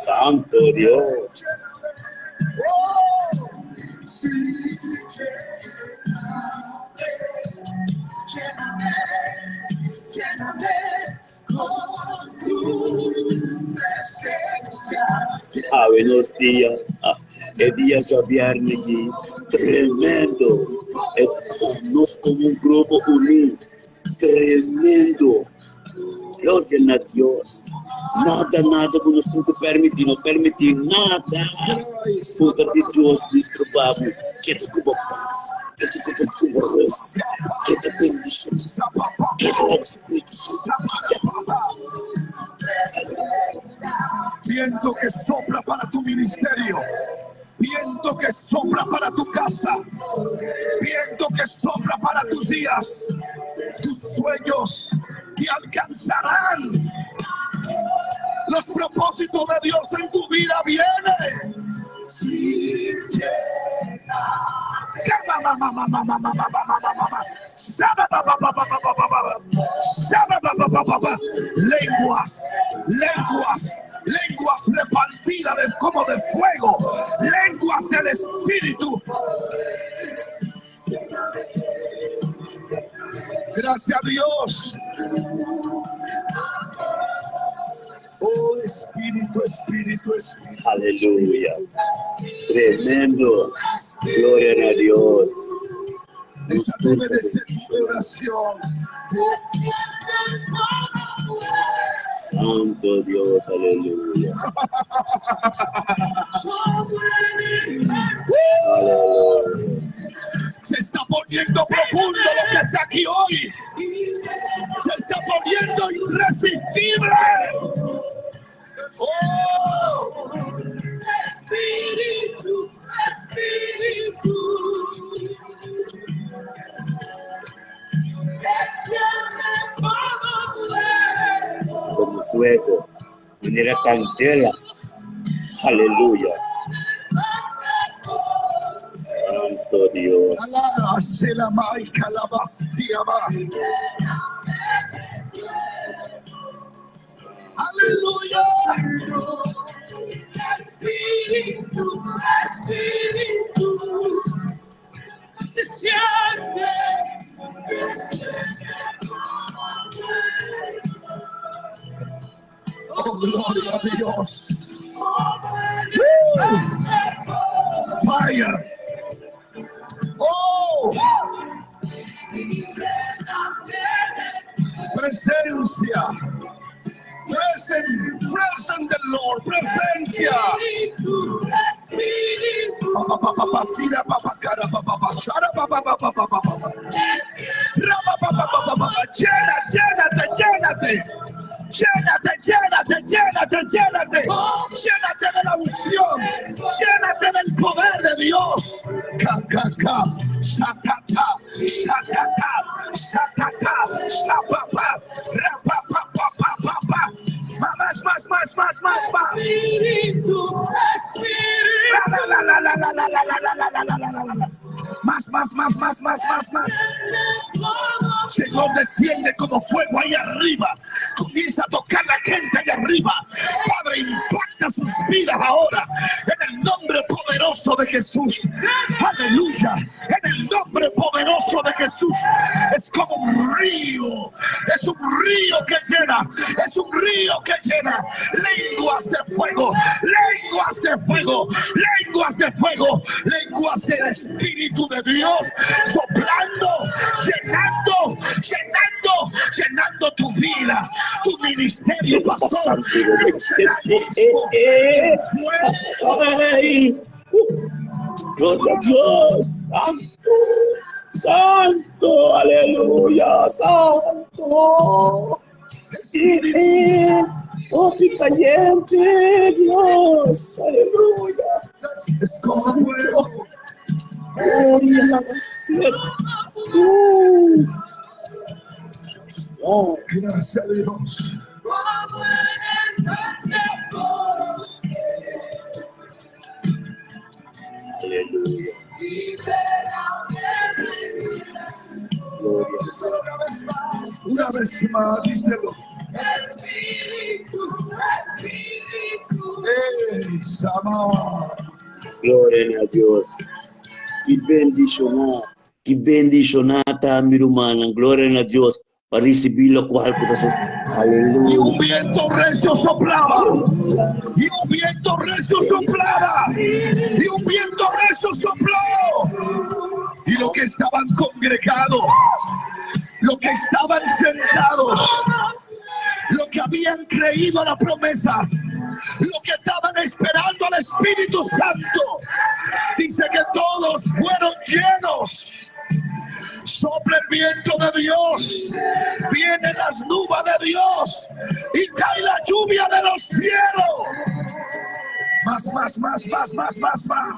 Santo Dios. Oh, sí. lléname, lléname con tu presencia. Ah, buenos días. Ah, el día ya viernes aquí. Tremendo. Nos komo un grupo uní. Tremendo. Gloria na Dios. Nada, nada ku nos tin ku permití, no permití nada. Futa di Dios nuestro babu. Keda ku bo pas, keda ku bo ku bo rus, keda bendishon, keda laga Spiritu Santu guia. Viento que sopla para tu ministerio. Viento que sopla para tu casa. Viento que sopla para tus días. Tus sueños te alcanzarán. Los propósitos de Dios en tu vida vienen. Lenguas, lenguas, lenguas repartidas de, como de fuego, lenguas del Espíritu. Gracias a Dios. Oh Espíritu, Espíritu, Espíritu. Aleluya. Tremendo. Gloria a Dios. Esa debe de ser tu oración. Santo Dios, aleluya. Aleluya. Se está poniendo profundo lo que está aquí hoy. Se está poniendo irresistible. Oh, Espíritu, Espíritu. Desciende como fuego. Como fuego, manera candela. Aleluya. Santo Dios. Alá, se la maica, la bastia va. Aleluya. Espíritu, Espíritu, desciende, desciende como fuego. Oh, gloria a Dios. Como en el Woo. Pentecostés. Fire. Oh, presencia. Present, present the Lord. Presencia. Espíritu, Espíritu, Pa, pa, pa, pa, pa, sira, pa, pa, cara, pa, pa, pa, sara, pa, pa, pa, pa, pa, pa, pa, pa. Ra, pa, pa, pa, pa, pa, pa, pa. Llena, llénate, llénate. Llénate, llénate, llénate, llénate. Llénate de la unción. Llénate del poder de Dios. Ka, ka, ka. Satata, satata, satata, sapapa, ra, pa, pa, pa, pa, pa, pa. Más, más, más, más, más, más. Espíritu, Espíritu. La, la, la, la, la, la, la, la, la, la, la, la, la, la, la. Más, más, más, más, más, más, más. Señor, desciende como fuego ahí arriba. Comienza a tocar la gente ahí arriba. Padre, impacta sus vidas ahora. En el nombre poderoso de Jesús. Aleluya. En el nombre poderoso de Jesús. Es como un río. Es un río que llena. Es un río que llena. Lenguas de fuego. Lenguas de fuego. Lenguas de fuego. Lenguas del Espíritu de Dios. Soplando, llenando, llenando, llenando tu vida, tu ministerio, pastor. No será el mismo. El fuego. Ay, gloria a Dios, santo, santo, aleluya, santo. Oh, caliente, Dios, aleluya. Es como fuego. Gloria a la siete. Dios, no. Gracias a Dios. Como en el Pentecostés. Aleluya. Gloria al Señor. Una vez más, una vez más, díselo. Espíritu, Espíritu. Ey, Sama. Gloria a Dios. Que bendicionar, que bendicionar ta mi hermana. Gloria a Dios para recibir lo cual que está Y Aleluya. un viento recio soplaba. Y un viento recio soplaba. Y un viento recio sopló. Y los que estaban congregados, los que estaban sentados, los que habían creído a la promesa, los que estaban esperando al Espíritu Santo, dice que todos fueron llenos. Sopla el viento de Dios, vienen las nubes de Dios y cae la lluvia de los cielos. Más, más, más, más, más, más, más.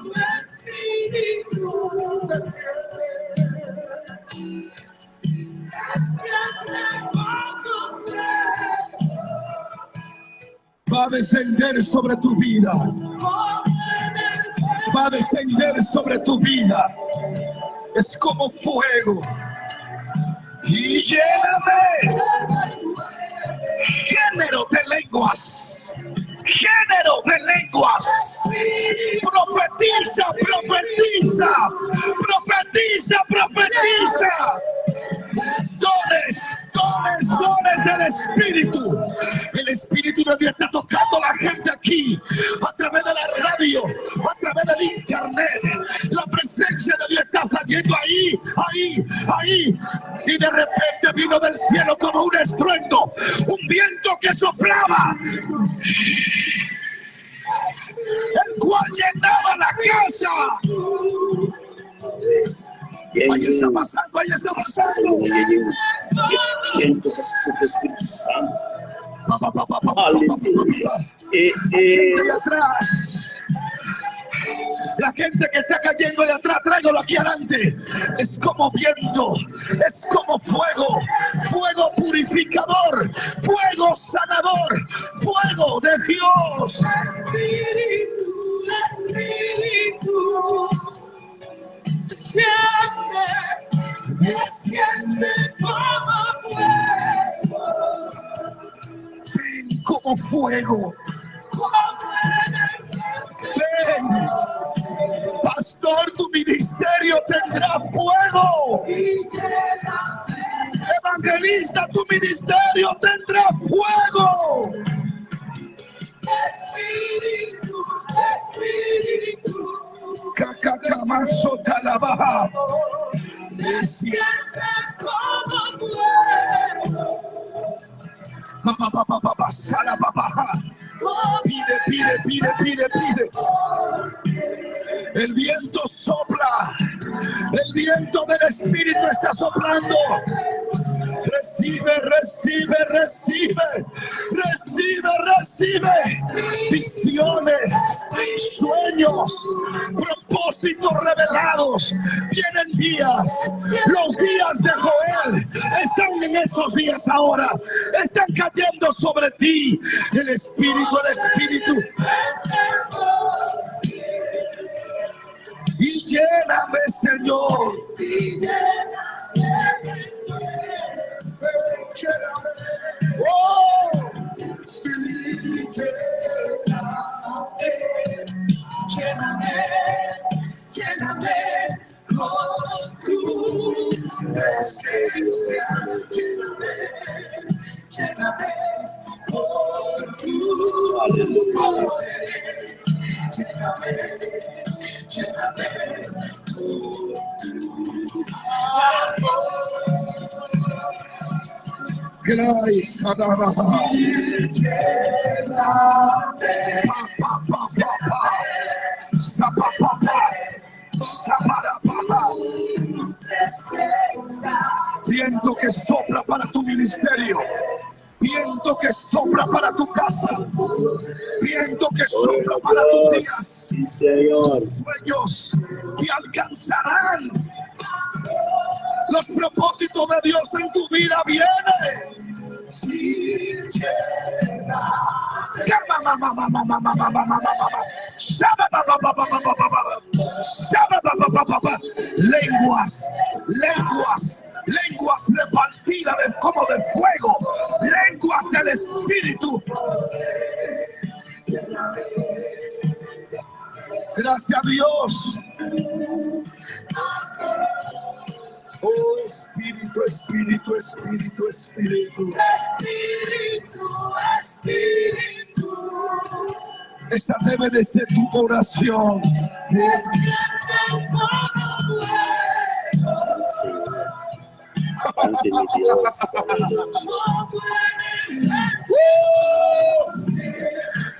Va a descender sobre tu vida. Va a descender sobre tu vida. Es como fuego. Y lléname. Género de lenguas. Género de lenguas. Profetiza, profetiza. Profetiza, profetiza. Dones, dones, dones del Espíritu. El Espíritu de Dios está tocando a la gente aquí, a través de la radio, a través del internet. La presencia de Dios está saliendo ahí, ahí, ahí. Y de repente vino del cielo como un estruendo, un viento que soplaba, el cual llenaba la casa. Ahí está pasando, ahí está pasando. Viento sopla Espíritu Santo. Pa, pa, pa, pa, pa, pa, pa, pa, Aleluya. pa. Eh. De atrás. La gente que está cayendo de atrás, tráigalo aquí adelante. Es como viento, es como fuego, fuego purificador, fuego sanador, fuego de Dios. Espíritu, Espíritu, desciende, desciende como fuego, Ven como fuego. como en el Ven, pastor, tu ministerio tendrá fuego. y lléname. Evangelista, tu ministerio tendrá fuego. Espíritu, Espíritu, Cacacamazo talabaja. desciende como fuego, Pa, pa, pa, pa, pa, pa, sala, pa, pa, ja. Pide, pide, pide, pide, pide. El viento sopla. El viento del Espíritu está soplando. Recibe, recibe, recibe. Recibe, recibe. Visiones, sueños, propósitos revelados. Vienen días. Los días de Joel están en estos días ahora. Están cayendo sobre ti. El Espíritu, el Espíritu. Y lléname, Señor. Lléname. Oh, sí, lléname, lléname con tu presencia, lléname, lléname con tu poder, lléname, lléname con tu amor. Gracias, Adama. Lléname. Pa, pa, pa, pa, pa. Sa, pa, pa, pa. Sa, pa, ra, pa, pa. Presencia. Viento que sopla para tu ministerio. Viento que sopla para tu casa. Viento que sopla Oh, para tus Dios. días. Sí, Señor. Tus sueños te alcanzarán. Los propósitos de Dios en tu vida vienen. Sí, lléname. Lenguas, lenguas, lenguas repartidas de, como de fuego, lenguas del Espíritu. Gracias a Dios. Oh Espíritu, Espíritu, Espíritu, Espíritu. Espíritu, Espíritu, Esa debe de ser tu oración. desciende como fuego. Señor. Danki, mi Dios. Aleluya.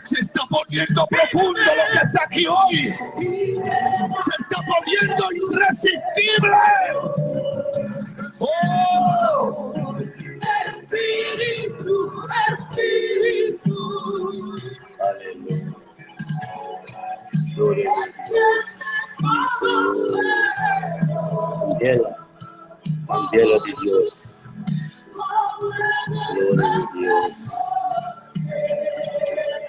Se está poniendo profundo lo que está aquí hoy. Se está poniendo irresistible. Oh, Espíritu, Espíritu. Aleluya. Gloria a Dios. Sí, Señor. Candela. Candela de Dios. Gloria a Dios.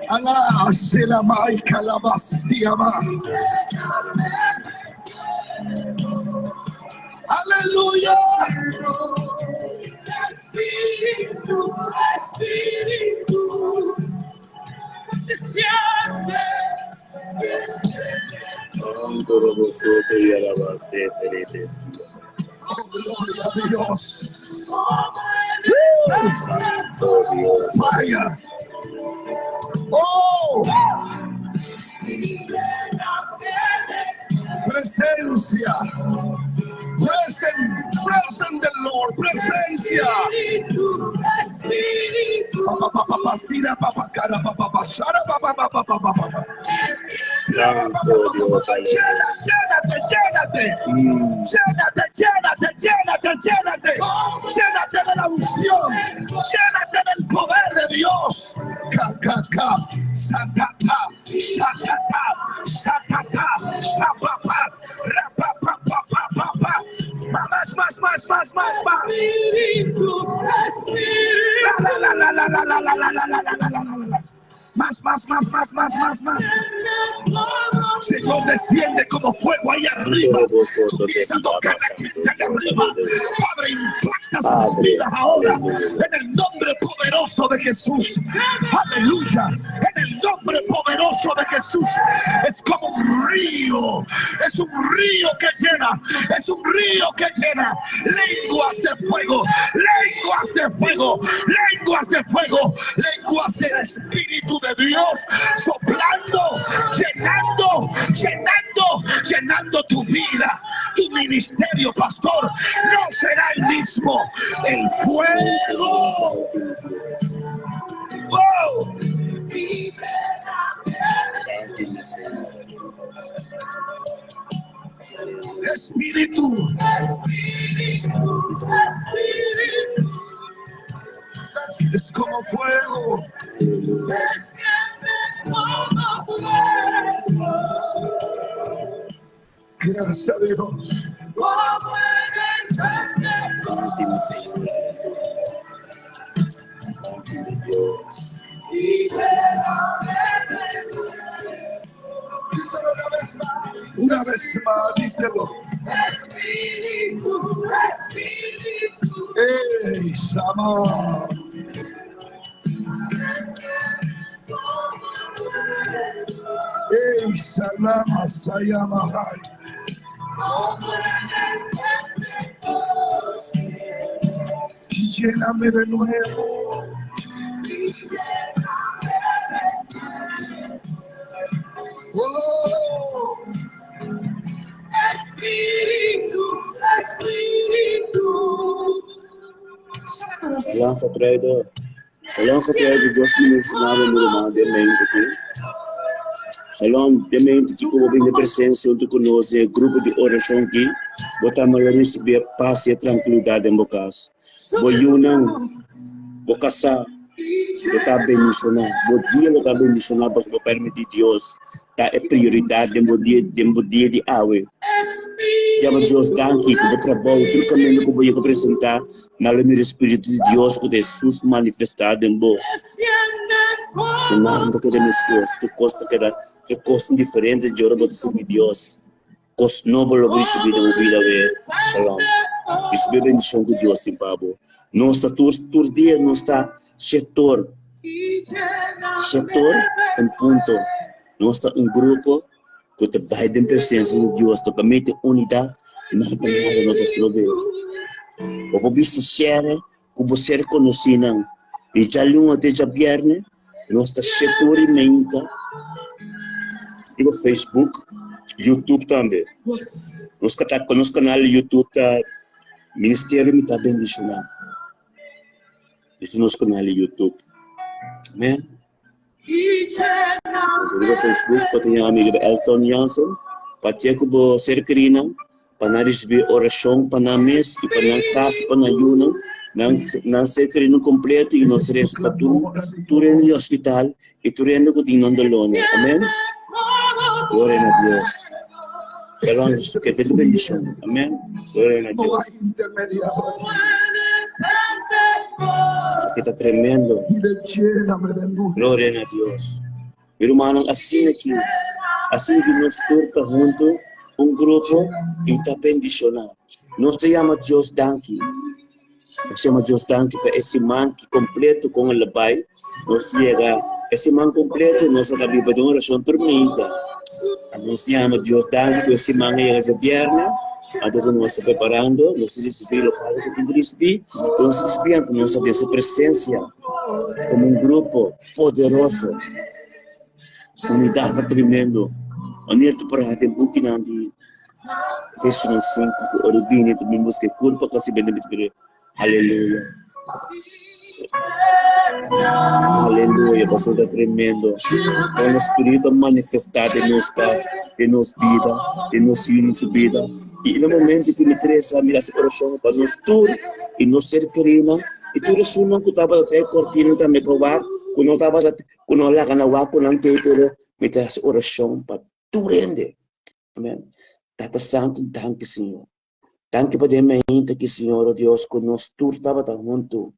Alá, se la maica la bastiama. Aleluya. Espíritu, Espíritu, desciende, desciende. Santo Robosoto y alabase, Oh, gloria a Dios. Santo Dios. Fire. Oh, presencia. Present, present the Lord, presencia. Espíritu, Espíritu, Pa, pa, pa, pa, pa, sira, pa, pa, cara, pa, pa, pa, shara, pa, pa, pa, pa, pa, pa, pa, pa. Santo Dios. Llena, llénate, llénate. Llénate, llénate, llénate, llénate. Llénate de la unción. Llénate del poder de Dios. Ka, ka, ka. Satata, satata, satata, sapapa, rapapa, pa, pa, pa, pa. Más, más, más, más, más, más. Espíritu, Espíritu. La, la, la, la, la, la, la, la, la, la, la, la, la, la, la. Más, más, más, más, más, más, más. Señor, desciende como fuego ahí arriba. Robosoto te Empieza a tocar la gente allá Dios. arriba. Padre, impacta sus Padre, vidas ahora. aleluya. En el nombre poderoso de Jesús. Aleluya. En el nombre poderoso de Jesús. Es como un río. Es un río que llena. Es un río que llena. Lenguas de fuego. Lenguas de fuego. Lenguas de fuego. Lenguas del Espíritu de Dios. Soplando, llenando, llenando, llenando tu vida, tu ministerio, pastor. No será el mismo. El fuego. ¡Wow! Danki, mi Señor. Espíritu. Espíritu, Espíritu, Es como fuego. desciende como fuego. Gracias a Dios. Como en el Danki, mi Señor. Danki, mi Dios. y lléname de Díselo una vez más. Una vez más, díselo. Espíritu, Espíritu, ¡Ey, Sama! desciende como fuego. ¡Ey, Salama, Sayama, Hai! Como en el Pentecostés. Lléname de nuevo. Y lléname de ¡Oh! Espíritu, Espíritu. Shalom getrouwde. Shalom getrouwde, Dios mencionado mi ruman den mente aki. Shalom, den mente ku bo bin den presensia huntu ku nos den e grupo di orashon aki. Bo ta mira risibí e pas i e trankilidat den bo kas. Bo yunan, bo kasá, lo ta bendishoná. Bo dia lo ta bendishoná pasobra bo permití Dios ta e prioridat den bo dia, den bo dia di awe. Yama Dios danki ku bo trabou, tur kaminda ku bo yega presentá, nan lo mira e Spiritu di Dios ku ta Hesus manifestá den bo. Ku nada no ta keda meskos, tur kos ta keda, tur kos tin diferente di ora bo ta sirbi Dios. Kos nobo lo bo risibí den bo bida awe. Shalom. Risibí e bendishon ku Dios tin pa bo. Nos ta tur, tur dia nos ta shetor, shetor en punto. Nos ta un grupo ku ta bai den presensia di Dios totalmente unidat i nada nada no ta strob'é. Bo por bisti shere ku bo ser konosínan. Di djaluna te djabièrnè nos ta shetor i meinta riba Facebook, YouTube tambe. Nos nos kanal di YouTube ta. Ministerio Mi Ta Bendishoná. Esei nos kanal di YouTube. Amen. Anto riba Facebook bo ta yama mi riba Elton Jansen. Patia ku bo ser kerinan pa nan risibí orashon pa nan mes i pa nan kas i pa nan yunan. Nan nan ser kerinan kompleto i nos resa pa tur tur hende di hospital i tur hende ku tin nan dolónan. Amen. Gloria na Dios. Shalom, ke te bendishon. Amen. Gloria na Dios. Esaki ta tremendo. Gloria na Dios. Mi rumannan, asina ki, asina ki nos tur ta huntu, un grupo, i ta bendishoná. Nos ta yama Dios danki. Nos yama Dios danki pa e siman ki kompleto kon el a bai. Nos yega e siman kompleto, nos a ta biba den orashon tur minta. Nos yama Dios danki ku e siman a yega djabièrnè, anto ku nos ta preparando, nos ta risibí lokual ku tin ku risibí, nos ta risibí anto nos ta den su presensia komo un grupo poderoso. Unidat ta tremendo. Wanneer ta pará den bukinan di Efesionan 5 ku ora bini ta bin buska e kurpa kasi bini bini Aleluya. Aleluya, pasobra ta tremendo. Con e Spiritu a manifestá den nos kas, den nos bida, den nos yu su bida. I na momento ku mi tresa, mi hasi orashon pa nos tur i nos ser kerinan i tur esunnan ku tabata trae kortina tambe pa wak, ku no tabata, ku no laga na wak ku nan tei, pero mi ta hasi orashon pa tur hende. Amen. Tata Santu, danki Señor. Danki pa den mainta ki Señor o Dios ku nos tur tabata huntu.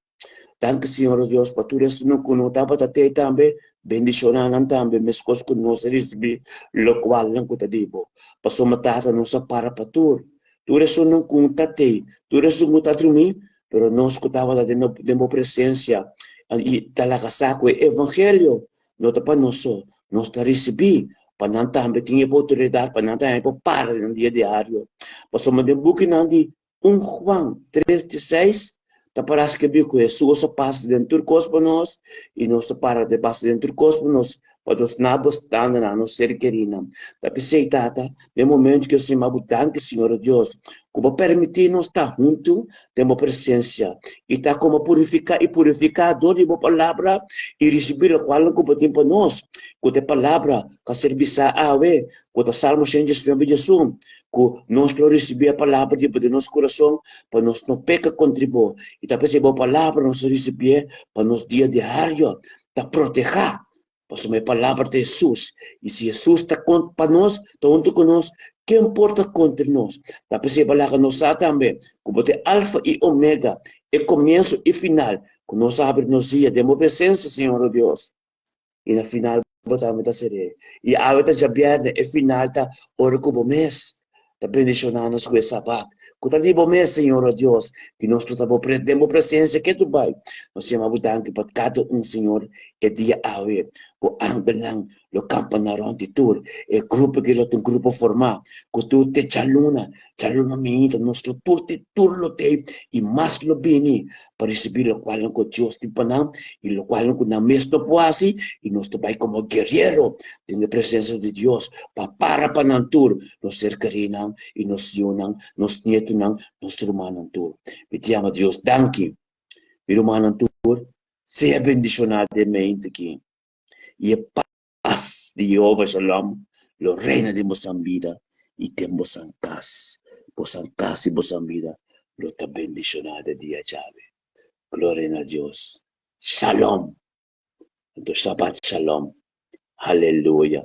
Danki Señor o Dios pa tur esnan ku no tabata tei tambe, bendishoná nan tambe meskos ku nos a risibí lokualnan ku ta di bo. Pasobra Tata nos a para pa tur, tur esunnan ku ta tei, tur esun ku ta drumí, pero nos ku tabata den den bo presensia i ta laga sa ku e evangelio no ta pa nos so, nos ta risibí pa nan tambe tin e outoridat, pa nan tambe por para den nan dia diario. Pasobra den bukinan di 1 Juan 3 di 6 ta para skirbi ku Hesus a pasa den tur kos pa nos i nos ta para den pasa den tur kos pa nos, pa nos na bo standa na nos ser kerinan. Ta p'esei, Tata, den momento ku yo stima bo danki, Señor Dios, ku bo permití nos ta huntu den bo presensia i ta komo purifiká i purifiká dor di bo palabra i risibí lokualnan ku bo tin pa nos, ku ta e palabra ku a ser bisá awe, ku ta Salmo 119 diesun, ku nos lo risibí e palabra di bo den nos kurason pa nos no peka kontra bo, i ta p'esei bo palabra nos a risibié pa nos dia diario ta protehá. Pasobra e palabra ta Hesus, i si Hesus ta pa nos, ta huntu ku nos, ken por ta kontra nos? Ta p'esei bo laga nos sa tambe ku bo ta e Alfa i Omega, e komienso i final, ku nos a habri nos dia den bo presensia, Señor o Dios. I na final bo tambe ta ser'é. I awe ta djabièrnè, e final ta ora ku bo mes ta bendishoná nos ku e Sabat, ku ta di bo mes, Señor, o Dios, ki nos lo ta bo den bo presensia ketu bai. Nos yama bo danki pa kada un, Señor, e dia awe. Bo angelnan lo kampa na rònt di tur e grupo ki lo ta un grupo formá, ku tur te djaluna, djaluna mainta, nos lo tur te tur lo tei i mas lo bini pa risibí lokualnan ku Dios tin pa nan i lokualnan ku nan mes no por hasi, i nos ta bai komo guerero den e presensia di Dios pa para pa nan tur. nos ser kerinan i nos yunan, nos nietunan, nos rumannan tur. Mi ta yama Dios danki. Mi rumannan tur, sea bendishoná den mente aki. I e pas di Jehova Shalom lo reina den bosan bida i den bosan kas. Bosan kas i bosan bida lo ta bendishoná den dia djawe. Gloria na Dios. Shalom. Anto Shabbat Shalom. Haleluya.